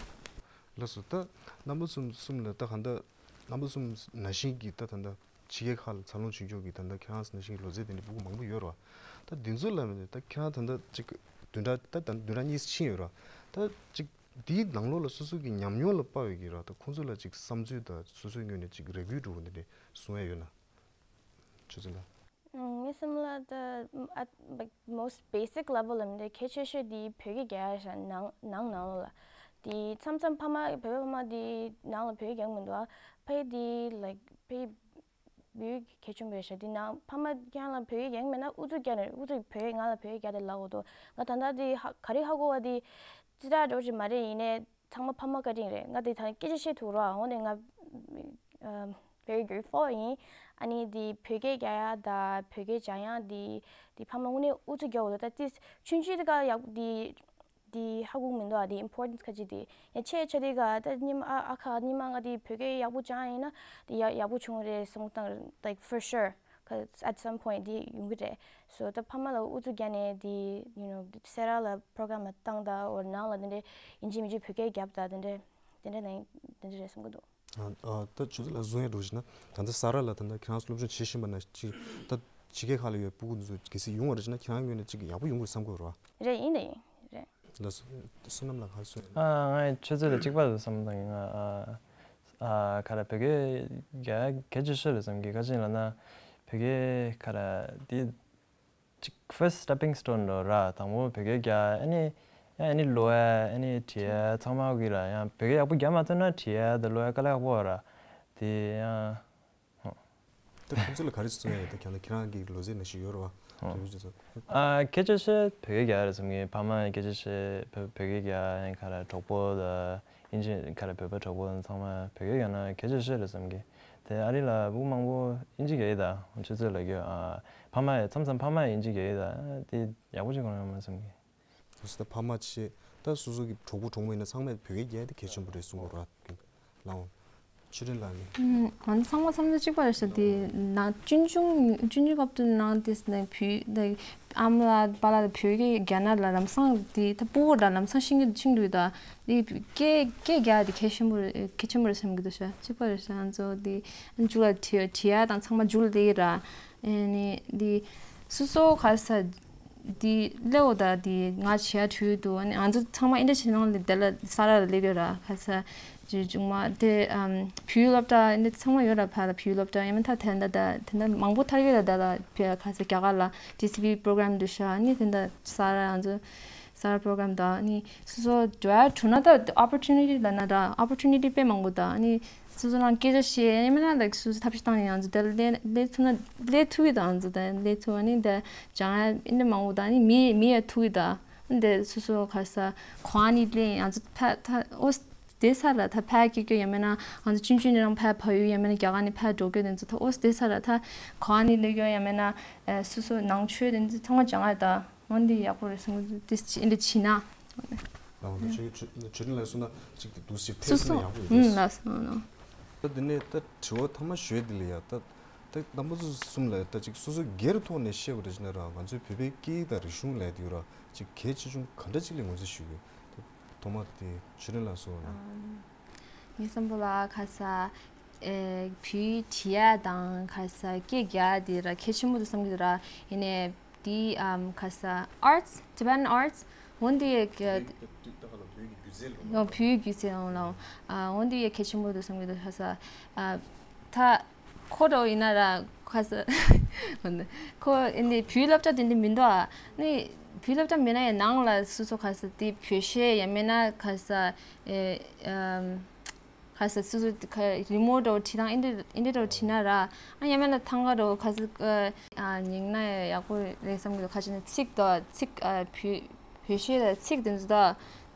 ལགས་སོ། ད་རྣམ་པ་གསུམ་གསུམ་ལ་ད་ག་འདྲ། རྣམ་པ་གསུམ་ནང་བཞིན་གྱི་ད་ད་ལྟ་ཕྱི་རྒྱལ་ཁག་ལ་འཚར་ལོངས་བྱུང་ཆོག་གི་ད་ལྟ་ཁྱེད་རང་ནང་བཞིན་གྱི་ལོ་ཚད་དེ་འདྲ་སྤུ་གུ་མང་པོ་ཡོད་རེད་བ། ད་འདི་ཚོ་ལ་མིན་ད་ཁྱེད་རང་ད་ལྟ་ཅིག་བདུན་ཕྲག་ད་ད་བདུན་ཕྲག་གཉིས་ཕྱིན་ཡོད་རེད་བ། ད་ཅིག་འདིའི་ནང་ལོགས་ལ་སོ་སོ་གི་ཉམས་མྱོང་ལ་དཔག་ཡོད་ཀྱི་རེད་བ། ད་ཁོང་ཚོ་ལ་ཅིག་བསམ་ཚུལ་དང་སོ་སོའི་ངོས་ནས་ཅིག་རེ་སྐུལ་འདྲ་བོ་འདི་འདྲ་གསུང་ཡ་ཡོད་ན། ཆུ་ཚོད་ལ། ངའི་སེམས་ལ་ད་ཨ་like most basic level ལ་མི་འདུག་གལ་ཆེ་ཤོས་དེ་བོད་སྐད་རྒྱག་ཡ་ཤ་ནང་ནང་ནང་ལ། དེ་མཚམས་མཚམས་ཕ་མ་བོད་པའི་ཕ་མ་དེ་ནང་ལ་བོད་སྐད་རྒྱག་མི་འདུག་ཨ་ཕ་ཡི་དེ་like ཕ་ཡི་བོད་ཡིག་གལ་ཆེན་པོ་རེད་ཤག་དེ་ནང་ཕ་མ་ཁྱེད་རང་ལ་བོད་ཡིག་རྒྱག་མེད་ན་ཨུ་ཚུགས་རྒྱག་ནས་ཨུ་ཚུགས་བོད་ཡིག་ང་ལ་བོད་ཡིག་རྒྱག་དེ་ལབ་འོ་དོ། ང་ད་ལྟ་དེ་ཧ་ག་རེ་ཧ་གོ་བ་དེ་ཅི་ལྟར་འགྲོ་ཅི་མ་རེད། ཡིན་ནའི་ཚང་མ་ཕ་མ་བཀའ་དྲིན་རེད། ང་དེ་ད་སྐད་ཆ་བཤད་ཐུབ་རོགས་འོ་ནས་ང་very grateful ཡིན། ཨ་ནི་དེ་བོད་སྐད་རྒྱག་ཡ་ད་བོད་སྐད་སྦྱང་ཡ་དེ་དེ་ཕ་མ་དངོས་གནས་ཨུ་ཚུགས་རྒྱག་འོ་དོ། ད་དེ་ཆུང་ཆུང་དེ་ག་ཡག་དེ། དེ་ཧ་གོ་མི་འདུག་ཨ་དེ་importance ཁ་ཅིག་དེ་ཡང་ཆེ་ཆེ་དེ་ག་ད་ཉི་མ་ཨ་ཨ་ཁ་ཉི་མ་ང་དེ་བོད་སྐད་ཡག་པོ་སྦྱང་ཡིན་ན་དེ་ཡག་ཡག་པོ་བྱུང་རེད་བསམ་བཏང་like for sure at some point དེ་ཡོང་གི་རེད། so ད་ཕ་མ་ལ་ཨུ་ཚུགས་རྒྱག་ནས་དེ་you know སེ་ར་ལ་པྲོ་གྷ་རམ་བཏང་ད་or ནང་ལ་དེ་འདྲས་ཡིན་གཅིག་མིན་གཅིག་བོད་སྐད་རྒྱབ་ད་དེ་འདྲས་དེ་འདྲས་ནང་དེ་འདྲས་རེད་བསམ་གི་འདུག་ཨ་ཨ་ད་ཆུ་ཚོད་ལ་བཟུང་ཡ་འགྲོ་བཞིན་ན་ད་ལྟ་ས་ར་ལ་ད་ལྟ་ཁྱེད་རང་སློབ་སྦྱོང་བྱེད་བཞིན་པ་ན་ཅི་ད་ཕྱི་རྒྱལ་ཁག་ལ་ཡོད་སྤུ་གུ་འདི་ཚོ་གལ་སྲིད་ཡོང་བ་རེད་ཅེ་ན་ཁྱེད་རང་ངོས་ནས་ཅིག་ཡག་པོ་ཡོང་དགོས་བསམ་གི་ཡོད་རེད་བ། རེད་ཡིན་ད་ཡིན་རེད། ལགས་སོ། བསོད་ནམས་ལགས་ག་རེ་གསུངས་ཡོད། ཨ་ང་ཆུ་ཚོད་ལ་གཅིག་པ་རེད་བསམ་བཏང་ཡིན། ང་ཨ་ཨ་ག་རེ་བོད་སྐད་རྒྱག་གལ་ཆེ་ཤོས་རེད་བསམ་གི། ག་ཅིག་ལབ་ན་བོད་སྐད་ག་རེ་འདི་ཅིག་first stepping stone འགྲོ་ར། དང་པོ་བོད་སྐད་རྒྱག་ཨ་ནི་ཨ་ནི་ཀློག་ཨ་ནི་བྲིས་ཨ་ཚང་མ་གི་ར། ཡང་བོད་སྐད་ཡག་པོ་རྒྱག་མ་ཐུབ་ན་བྲིས་ཨ་དང་ཀློག་ཨ་དཀའ་ལས་ཁག་པོ་ར། དེ་ཡང་ཧོ། ད་ཁོང་ཚོ་ལ་ག་རེ་གསུང་ཡ་ཡོད། ད་ཁྱེད་རང་ཁྱེད་རང་གི་ལོ་ཚད་ནང་བཞིན་ཡོད་རེད་བ། ཧོ། དེ་བོད་ཅི་ཚོ། ཨ་སྐད་ཆ་བཤད་བོད་སྐད་རྒྱག་རེད་བསམ་གི། ཕ་མ་སྐད་ཆ་བཤད་བོད་བོད་སྐད་རྒྱག་ཡང་ག་རེ་གྲོགས་པོ་ད་ཨིན་ཇི་ག་རེ་བོད་པ་གྲོགས་པོ་ཚང་མ་བོད་སྐད་རྒྱག་ན་སྐད་ཆ་བཤད་རེད་བསམ་གི། དེ་ཨ་རི་ལ་བུ་མང་པོ་ཨིན་ཇི་རྒྱག་ཡི་ད་ཆུ་ཚོད་ལ་རྒྱུ་ཨ་ཕ་མ་ཡ་མཚམས་མཚམས་ཕ་མ་ཨིན་ཇི་རྒྱག་ཡི་ད་དེ་ཡག་པོ་ཅིག་གོ་ཡོང་མ་བསམ་གི། ད་ཕ་མ་བྱས་ད་སོ་སོ་གི་གྲོགས་པོ་གྲོགས་མོ་ཡིན་ན་ཚང་མས་བོད་སྐད་རྒྱག་དེ་གལ་ཆེན་པོ་རེད་གསུང་གི་རེད་བ། ལའོ། ཆོས་སྒྲོན་ལགས་ནི། ང་ཚོ་ཚང་མ་བསམ་ཚུལ་གཅིག་པ་རེད་ཤག་དེ་ནང་ཆུང་ཆུང་ཆུང་ཆུང་སྐབས་དུ་ནང་དེ་ནས་བོད་དེ་ཨ་མ་ལགས་པཱ་ལགས་དེ་བོད་སྐད་རྒྱག་ན་ལ་ལམ་སང་དེ་ད་སྤུ་གུ་འདྲ་ལམ་སང་ཤེས་ཀྱི་ཤེས་འགྲོ་ཡོད་ད། དེ་སྐད་སྐད་རྒྱག་དེ་གལ་ཆེན་པོ་རེད་གལ་ཆེན་པོ་རེད་བསམ་གྱི་འདུག་ཤག་གཅིག་པ་རེད་ཤག་ང་ཚོ་དེ་མཇུག་ལ་བྲིས་བྲིས་ཡ་དང་ཚང་མ་མཇུག་ལ་དེ་ར། ཨེ་ནི་འདི་སོ་སོ་ག་ས་འདི་སླེའོ་ད་འདི་ང་བྱེད་ཡ་དུས་དུ་ཨ་ནི་ང་ཚོ་ཚང་མ་ཨིན་ཌ་ཤི་ནང་ལ་དེ་ལ་ས་ར་ལ་སླེབས་ཡོད་ར། ག་ས་ཇི་ཅུང་མ་དེ་ཨམ་བོད་ཡིག་སློབ་གྲྭ་ཨིན་ཌ་ཚང་མ་ཡོད་ར། ཕ་ལ་བོད་ཡིག་སློབ་གྲྭ་ཡང་མིན་ད་དེ་འདྲ་ད་དེ་འདྲ་མང་པོ་ཐར་ཡོད་ར། ད་ལ་བོད་ག་ས་རྒྱ་གར་ལ་ཌི་སི་བི་པྲོ་གྷ་རམ་འདུག་ཤག་ཨ་ནི་དེ་འདྲ་ས་ར་ང་ཚོ་ས་ར་པྲོ་གྷ་རམ་དང་ནི་སོ་སོ་འགྲོ་ཡ་བྱུང་ན་ད་ཨོ་པོར་ཅུ་ནི་ཊི་ལབ་ན་ད་ཨོ་པོར་ཅུ་ནི་ཊི་དཔེ་མང་པོ་དང་ནི་སོ་སོ་རང་སྐད་ཆ་བཤད་ཡ་མིན་ན་ལའིག་སོ་སོ་ཐབས་ཤེས་བཏང་ནས་ང་ཚོ་དེ་ལ་སླེབས་སླེབས་ཐུབ་ན་སླེབས་ཐུབ་ཀྱི་ད་ང་ཚོ་ད་སླེབས་ཐུབ་ཨ་ནི་ད་སྦྱང་ཡ་ཨིན་ད་མང་པོ་དང་ནི་མི་མི་ཡ་ཐུབ་ཀྱི་ད་ཨ་ནི་ད་སོ་སོ་ག་ས་གོ་ཨ་ནི་སླེབས་ང་ཚོ་ད་ད་ཨོ་དེ་ས་ལ་ད་ཕ་སྐད་སྐྱོ་ཡ་མིན་ན་ང་ཚོ་ཆུང་ཆུང་ནས་རང་ཕ་བལ་ཡུལ་ཡ་མིན་ན་རྒྱ་གར་ནས་ཕ་འགྲོ་སྐྱོ་དེ་ཚོ་ད་ཨོ་དེ་ས་ལ་ད་གོ་ཨ་ནི་སླེབས་སྐྱོ་ཡ་མིན་ན་སོ་སོ་ནང་ཆོས་དེ་ཚོ་ཚང་མ་སྦྱང་ཡ་ད། འོན་ཏེ་ཡག་པོ་རེད་བསམ་གྱི་འདུག་དེ་ཅི་འདྲ་བྱས་ན། ཨ་ནི་ཆོས་ཆོས་ཆོས་སྒྲོན་ལགས་གསུངས་ན་ཅིག་འདུག་སེ་སོ་ཕེབས་སོ་ན་ཡག་པོ་ཡོད་ཨུམ་རེད། ལགས་སོ་ཨ་ནི། ད་དེ་ནས་ད་དྲི་བ་ཐ་མ་ཞུ་ཡས་དེ་ལ་ཡ་ད་ད་རྣམ་པ་ཚོ་གསུམ་ལ་ད་ཅིག་སོ་སོ་སྒེར་ཐོག་ནས་བཤད་པ་རེད་ཅེ་ན་ར་ང་ཚོའི་བོད་པའི་སྐད་ཡིག་དང་རིག་གཞུང་ལབ་དུས་ར་ཅིག་གལ་ཆེ་ཆུང་ག་འདྲ་ཅིག་ལ་ངོས་འཛིན་ཞུ་གི་ཡོད། ད་ཐོག་མ་དེ་ཆོས་སྒྲོན་ལགས་གསུངས་ན། ངའི་བསམ་པ་ལ་ཁ་ས་ཨེ་བོད་ཡིག་བྲིས་ཡ་དང་ཁ་ས་སྐད་རྒྱག་ཡ་དེ་ར་གལ་ཆེན་པོ་འདུག་བསམ་གྱི་འདུག་ར། ཡིན་ནའི་དེ་ཨམ་ཁ་ས་arts Tibetan arts འོན་ཏེ་ཡ་ཀྱ་ད་ད་ཁ་ལ་བོད་ཀྱི་སྒྱུ་རྩལ་ལ་ཡང་བོད་ཀྱི་སྒྱུ་རྩལ་ལ་ཡང་ཨ་འོན་ཏེ་ཡ་གལ་ཆེན་པོ་འདུག་བསམ་གྱི་འདུག་ཁ་ས་ཨ་ད་ཁོ་རོ་ཡིན་ན་ར་ཁ་ས་འོན་ཏེ་ཁོ་ཨེ་འདི་བོད་སློབ་གྲྭ་དེ་འདྲ་མི་འདུག་ཨ་ནི་བོད་སློབ་གྲྭ་མེད་ན་ཡང་ནང་ལ་སོ་སོ་ཁ་ས་དེ་བོད་གཞས་ཡང་མེད་ན་ཁ་ས་ཨེ་ཨམ། ཁ་ས་སུ་སུ་ཁ་རི་མོ་འདྲ་བོ་བྲིས་དང་ཨིན་དྲ་ཨིན་དྲ་འདྲ་བོ་བྲིས་ན་ར་ཨ་ཡང་མེད་ན་ཐང་ག་འདྲ་བོ་ཁ་ས་ཨ་ཉིང་ན་ཡག་པོ་རེད་བསམ་གི་འདུག་ཁ་ཅིག་ནི་ཚིག་དང་ཚིག་ཨ་བོད་བོད་གཞས་དང་ཚིག་དེ་ཚོ་དང་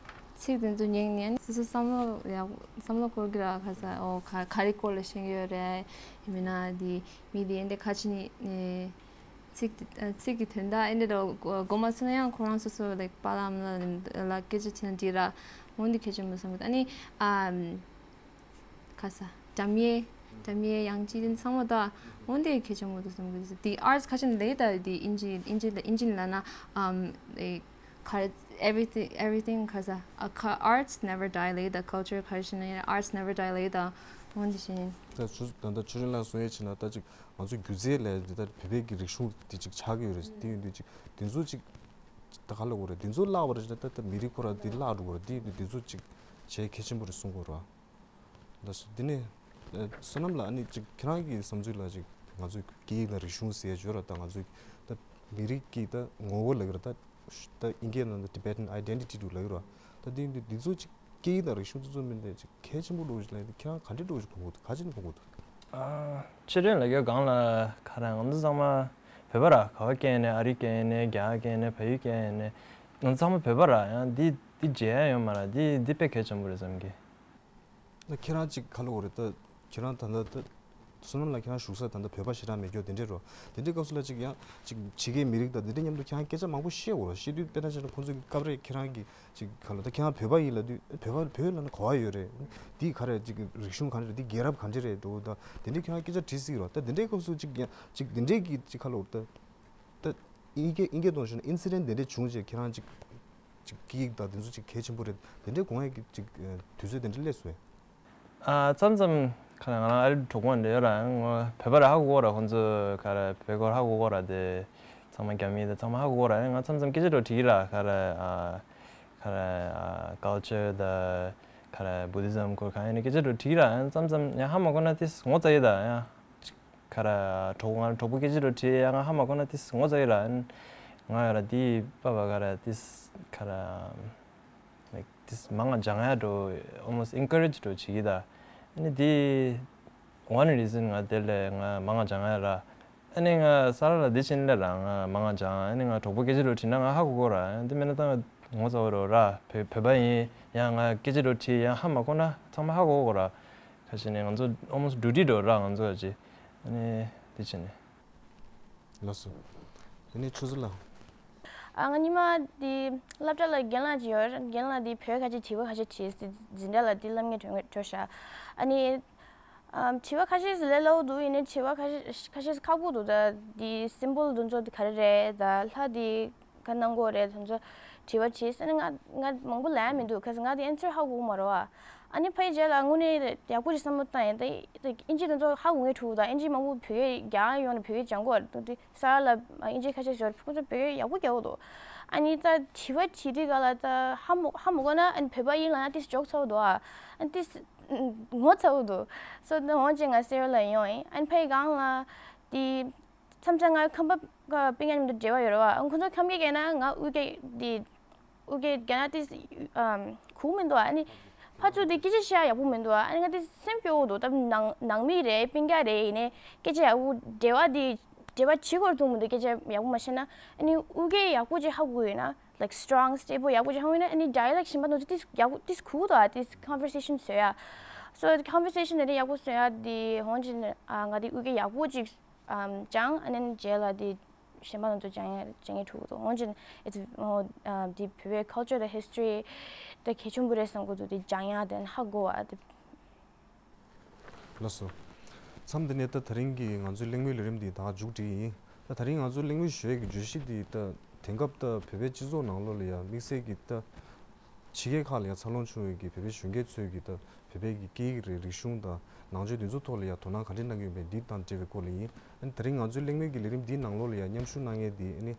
ཚིག་དེ་ཚོ་ཉིང་ནས་སུ་སུ་བསམ་བློ་ཡག་བསམ་བློ་འཁོར་གི་ར་ཁ་ས་ཨོ་ཁ་ག་རེ་སྐོར་ལ་ཤེས་ཀྱི་ཡོད་རེད་ཡང་མེད་ན་དེ་མི་དེ་ཨིན་དྲ་ཁ་ཅིག་ནི་ཚིག་དེ་ཚིག་གི་དོན་དག་ཨིན་དྲ་འདྲ་བོ་གོ་མ་ཚོར་ན་ཡང་ཁོ་རང་སོ་སོ་ལའིག་པཱ་ལགས་ཨ་མ་ལགས་ལ་སྐད་ཆ་དྲིས་ན་འགྲིག་ར་འོན་ཏེ་གལ་ཆེན་པོ་བསམ་གི་འདུག་ཨ་ནི་ཨ། ཁ་ས་འགྲམ་ཡས་འགྲམ་ཡས་ཡང་ཅི་དེ་ཚང་མ་ད་འོན་ཏེ་གལ་ཆེན་པོ་འདུག་བསམ་གི་འདུག་དེ་ཨར་ཊི་ཁ་ཅིག་ལས་ད་དེ་ཨིན་ཇི་ཨིན་ཇི་ཨིན་ཇི་ལ་ན་ཨམ་ཨེ་ཁ་everything everything ཁ་ས་ཨ་ཁ་arts never die ལས་ད་culture ཁ་ཤས་ན་arts never die ལས་ད་འོན་ཏེ་བཞིན། ད་ཆུ་ད་ལྟ་ཆུ་རིན་ལགས་གསུང་ཡས་ཕྱིན་ན་ད་ཅིག་ང་ཚོའི་སྒྱུ་རྩལ་ལས་འདི་ལྟར་བོད་པའི་གི་རིག་གཞུང་འདི་ཅིག་ཆགས་ཀྱི་ཡོད་རེད་དེ་ཡིན་དུས་ཅིག་དེ་ཚོ་ཅིག་ད་ག་ལ་གོ་རེད་དེ་ཚོ་བརླག་པ་རེད་ད་ད་མི་རིགས་ཁོ་ར་འདི་བརླག་འགྲོ་གི་རེད་དེ་ཡིན་དུས་དེ་ཚོ་ཅིག་བྱས་གལ་ཆེན་པོ་རེད་གསུང་དགོས་རེད་བ། ད་སོ་འདི་ནས་ཨ་བསོད་ནམས་ལགས་ཨ་ནི་ཅིག་ཁྱེད་རང་གི་བསམ་ཚུལ་ལ་ཅིག་ང་ཚོའི་སྐད་ཡིག་དང་རིག་གཞུང་ཟེར་ཡ་ཡོད་ར་ད་ང་ཚོའི་ད་མི་རིགས་ཀྱི་ད་ངོ་བོ་ལབ་ཀྱི་ར་ད་ད་ཨིན་སྐད་ནང་ད་Tibetan identity འདུག་ལབ་ཀྱི་ར་ད་འདི་འདི་འདི་ཚོ་ཅིག་སྐད་ཡིག་དང་རིག་གཞུང་དེ་ཚོ་མིན་ཏེ་ཅིག་གལ་ཆེན་པོ་འདྲ་བོ་ཞིག་ལབ་ཡ་འདི་ཁྱེད་རང་ག་འདྲ་འདྲ་བོ་ཞིག་མཐོང་གི་འདུག་ག་ཅིག་མཐོང་གི་འདུག་ཨ་ཆུ་ཕྲན་ལབ་ཡ་སྒང་ལ་ག་རེ་ང་ཚོ་ཚང་མ་བོད་པ་ར་ག་བ་སྐྱེས་ནས་ཨ་རི་སྐྱེས་ནས་རྒྱ་གར་སྐྱེས་ནས་བལ་ཡུལ་སྐྱེས་ནས་ང་ཚོ་ཚང་མ་བོད་པ་ར་ཡང་འདི་འདི་བརྗེད་ཡ་ཡོད་མ་ར་འདི་འདི་དཔེ་གལ་ཆེན་པོ་རེད་བསམ་གི། ད་ཁྱེད་རང་ཅིག་ག་ལ་འོ་རེད་ད་ཁྱེད་རང་ད་ལྟ་ད་བསོད་ནམས་ལགས་ཁྱེད་རང་བཞུགས་ས་ད་ལྟ་བོད་པ་ཞེ་དྲག་མེད་རྒྱུ་དེ་འདྲས་རོ་དེ་འདྲས་སྐབས་སུ་ལ་ཅིག་ཡང་ཅིག་ཕྱི་རྒྱལ་མི་རིགས་དང་དེ་འདྲས་མཉམ་དུ་ཁྱེད་རང་སྐད་ཆ་མང་པོ་བཤད་འོ་ར་བཤད་དུས་དཔེར་ན་ཆ་ན་ཁོང་ཚོ་གི་སྐབས་རེ་ཁྱེད་རང་གི་ཅིག་ག་ལ་ད་ཁྱེད་རང་བོད་པ་ཡིན་ལབ་དུས་བོད་པ་བོད་ལབ་ན་ག་བ་ཡོད་རེད། འདི་ག་རེད་ཅིག་རིག་གཞུང་ག་རེ་རེད་འདི་རྒྱལ་རབས་ག་འདྲ་རེད་འགྲོ་ད་དེ་འདྲའི་ཁྱེད་རང་སྐད་ཆ་དྲིས་སྲིད་རོ་ད་དེ་འདྲའི་སྐབས་སུ་ཅིག་ཡང་ཅིག་དེ་འདྲའི་གི་ཅིག་ག་ལ་འོ་ད་ད་ཨིན་སྐད་ཨིན་སྐད་གཏོང་ཞུ་ན་incident དེ་འདྲའི་བྱུང་རྗེས་ཁྱེད་རང་ཅིག་ཅིག་སྐད་ཡིག་དང་དེ་ཚོ་ཅིག་གལ་ཆེན་པོ་རེད་དེ་འདྲའི་དགོངས་ཡག་གི་ཅིག་དུས་ཚོད་དེ་འདྲ་སླེབས་སོང་ངས། ཨ་མཚམས་མཚམས་ཁ་ན་ང་རང་ཨ་རི་གྲོགས་པོ་འདྲ་ཡོད་ར་ངོ་བོད་པ་ར་ཧ་གོ་གོ་ར་ཁོང་ཚོ་ག་ར་བོད་སྐོར་ཧ་གོ་གོ་ར་དེ་ཚང་མ་རྒྱ་མི་དེ་ཚང་མ་ཧ་གོ་གོ་ར་ང་མཚམས་མཚམས་སྐད་ཆ་འདྲ་བོ་དྲིས་ཀྱི་ར་ག་ར་ཨ་ག་ར་ཨ་culture དང་ག་ར་Buddhism སྐོར་གང་ཡིན་ན་སྐད་ཆ་འདྲ་བོ་དྲིས་ཀྱི་ར་ཡང་མཚམས་མཚམས་ཡང་ཧ་མ་གོ་ན་དེ་ངོ་ཚ་ཡི་ད་ཡང་ག་ར་གྲོགས་པོ་ང་རང་གྲོགས་པོ་སྐད་ཆ་འདྲ་བོ་དྲིས་ཡང་ང་ཧ་མ་གོ་ན་དེ་ངོ་ཚ་ཡི་ར་ང་ཡང་ར་དེ་པ་བ་ག་ར་དེ་ག་ར། Like this མང་ང་སྦྱང་ཡ་འགྲོ་almost encourage འགྲོ་བྱེད་ཀྱི་ད། ཨ་ནི་དེ་one reason ང་དེ་ལས་ང་མང་ང་སྦྱང་ཡ་ར། ཨ་ནི་ང་ས་ར་ལ་དེ་ཕྱིན་ལས་ར་ང་མང་ང་སྦྱང་ཨ་ནི་ང་གྲོགས་པོ་སྐད་ཆ་འགྲོ་དྲིས་ན་ང་ཧ་གོ་གོ་ར་དེ་མེད་ན་ད་ང་ངོ་ཚ་བོ་རོ་ར་བོད་བོད་པ་ཡིན་ཡང་ང་སྐད་ཆ་འགྲོ་དྲིས་ཡང་ཧ་མ་གོ་ན་ཚང་མ་ཧ་གོ་གོ་ར། ཁ་ཤས་ནས་ང་ཚོ་almost འགྲོ་དྲིས་འགྲོ་ར་ང་ཚོ་ཅི་ཨ་ནི་དེ་ཕྱིན་ནས། ལགས་སོ། དེ་ནས་ཆུ་ཚོད་ལ། ཨ་ང་ཉི་མ་དེ་སློབ་གྲྭ་ལ་རྒན་ལགས་ཅིག་ཡོད་རེད། རྒན་ལགས་དེ་བོད་ཁ་ཤས་དྲི་བ་ཁ་ཤས་དྲིས་ཏེ་འཛིན་གྲྭ་ལ་དེ་སློབ་གཉེར་གྲོལ་གྲོལ་ཤག་ཨ་ནི་ཨམ་དྲི་བ་ཁ་ཤས་ལས་སླ་པོ་འདུག་ཡིན་ནའི་དྲི་བ་ཁ་ཤས་ཁ་ཤས་ཁག་པོ་འདུག་ད་དེ་symbol དེ་ཚོ་དེ་ག་རེ་རེད་ད་ལྷ་དེ་ག་གནང་དགོས་རེད་དེ་ཚོ་དྲི་བ་དྲིས་ཨ་ནི་ང་ང་མང་པོ་ལབ་ཡ་མི་འདུག་ག་ས་ང་དེ་answer ཧ་གོ་མ་རེད་བ། ཨ་ནི་ཕ་གི་རྗེས་ལ་དངོས་གནས་ཡག་པོ་ཞིག་བསམ་བློ་བཏང་ཡིན་ད་ཨིན་ཇི་དེ་ཚོ་ཧ་གོ་ངེས་ཐུག་ད་ཨིན་ཇི་མང་པོ་བོད་སྐད་རྒྱག་ཡོང་ནས་བོད་སྐད་སྦྱང་གོ་ད་དེ་ས་ལ་ཨིན་ཇི་ཁ་ཤས་ཤོར་ཁོ་ཚོ་བོད་སྐད་ཡག་པོ་རྒྱག་གོ་འདུག་ཨ་ནི་ད་དྲི་བ་དྲིས་དུས་ག་ལ་ད་ཧ་མོ་ཧ་མོ་གོ་ན་ཨ་ནི་བོད་པ་ཡིན་ལ་ན་ཏིས་ཇོག་ཚ་བོ་འདུག་ཨ་ཨ་ནི་ཏིས་ངོ་ཚ་བོ་འདུག་སོ་ད་འོང་ཅིག་ང་སེ་ར་ལ་ཡོང་ཡིན་ཨ་ནི་ཕ་གི་སྒང་ལ་དེ། མཚམས་མཚམས་ང་ཁམས་པ་སྤུན་ཀྱག་མཉམ་དུ་འབྲེལ་བ་ཡོད་རེད་བ། ཁོང་ཚོ་ཁམས་སྐད་སྐད་ན་ང་དབུས་སྐད་འདི་དབུས་སྐད་རྒྱག་ན་ཏིས་གུ་མི་འདུག་ཨ་ནི་ཕར་ཚུར་འདི་སྐད་ཆ་བཤད་ཡག་པོ་མི་འདུག་ཨ་ནི་ང་ཏིས་སེམས་སྐྱོ་བོ་འདུག་ད་ནང་ནང་མི་རེད་སྤུན་ཀྱག་རེད་ཡིན་ནའི་སྐད་ཆ་ཡག་པོ་འབྲེལ་བ་འདི་འབྲེལ་བ་བྱེད་དགོས་རེད་འདུག་མི་འདུག་སྐད་ཆ་ཡག་པོ་མ་བཤད་ན་ཨ་ནི་དབུས་སྐད་ཡག་པོ་ཅིག་ཧ་གོ་ཡོད་ན་like strong stable ཡག་པོ་ཅིག་ཧ་གོ་ཡོད་ན་ཨ་ནི་dialect གཞན་པ་ནང་ཚོ་ཏིས་ཡག་པོ་ཏིས་གུ་འདུག་ཨ་ཏིས་conversation བཟོ་ཡ། so conversation དེ་འདྲ་ཡག་པོ་བཟོ་ཡ་འདི་འོང་ཅིག་ཨ་ང་འདི་དབུས་སྐད་ཡག་པོ་ཅིག་ཨམ་ཅང་ཨ་ནེན་རྗེས་ལ་དེ་གཞན་པ་ལ་ཚོ་སྦྱང་ཡ་སྦྱང་ཡ་ཐུག་ཏོ་འོན་ཀྱང་it's འོ་ཨམ་དེ་བོད་པའི་culture དང་history དེ་གལ་ཆེན་པོ་རེད་བསམ་གི་འདུག་དེ་སྦྱང་ཡ་དེ་ཧ་གོ་བ་དེ། ལགས་སོ། མཚམས་འདི་ནས་ད་དེ་རིང་གི་ང་ཚོའི་གླེང་མོལ་ལས་རིམ་འདི་ད་མཇུག་སྒྲིལ་ཡིན། ད་དེ་རིང་ང་ཚོའི་གླེང་མོལ་ཞུ་ཡས་ཀྱི་བརྗོད་གཞི་འདི་ད་དེང་སྐབས་ད་བོད་པའི་སྤྱི་ཚོགས་ནང་ལོགས་ལ་ཡ་དམིགས་བསལ་གྱི་ད་ཕྱི་རྒྱལ་ཁག་ལ་ཡ་འཚར་ལོངས་བྱུང་ཡོད་ཀྱི་བོད་པའི་གཞོན་སྐྱེས་ཚོས་ཀྱི་ད་བོད་པའི་གི་སྐད་ཡིག་རེད་རིག་གཞུང་དང་ནང་ཆོས་འདི་ཚོ་ཐོག་ལ་ཡ་དོ་སྣང་ག་འདྲས་གནང་གི་ཡོད་པས་འདི་དང་འབྲེལ་བའི་སྐོར་ལ་ཡིན། ཨ་ནི་དེ་རིང་ང་ཚོའི་གླེང་མོལ་གྱི་ལས་རིམ་འདིའི་ནང་ལོགས་ལ་ཡ་མཉམ་ཞུགས་གནང་མཁན་འདི་ཨ་ནི་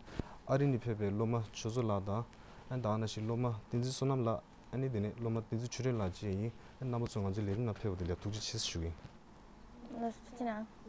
ཨ་རི་ནས་ཕེབས་པའི་སློབ་མ་ཆོས་མཚོ་ལགས་དང་། ཨ་ནི་ད་ག་ནང་བཞིན་སློབ་མ་བསྟན་འཛིན་བསོད་ནམས་ལགས། ཨ་ནི་དེ་ནས་སློབ་མ་བསྟན་འཛིན་ཆོས་སྒྲོན་ལགས་བཅས་ཡིན། ཨ་ནི་རྣམ་པ་ཚོ་ང་ཚོའི་ལས་རིམ་ནང་ཕེབས་པ་དེ་ལ་ཐུགས་རྗེ་ཆེ་ཞུ་གི་ཡིན། ལགས་སོ། ཐུགས་རྗེ་གནང་།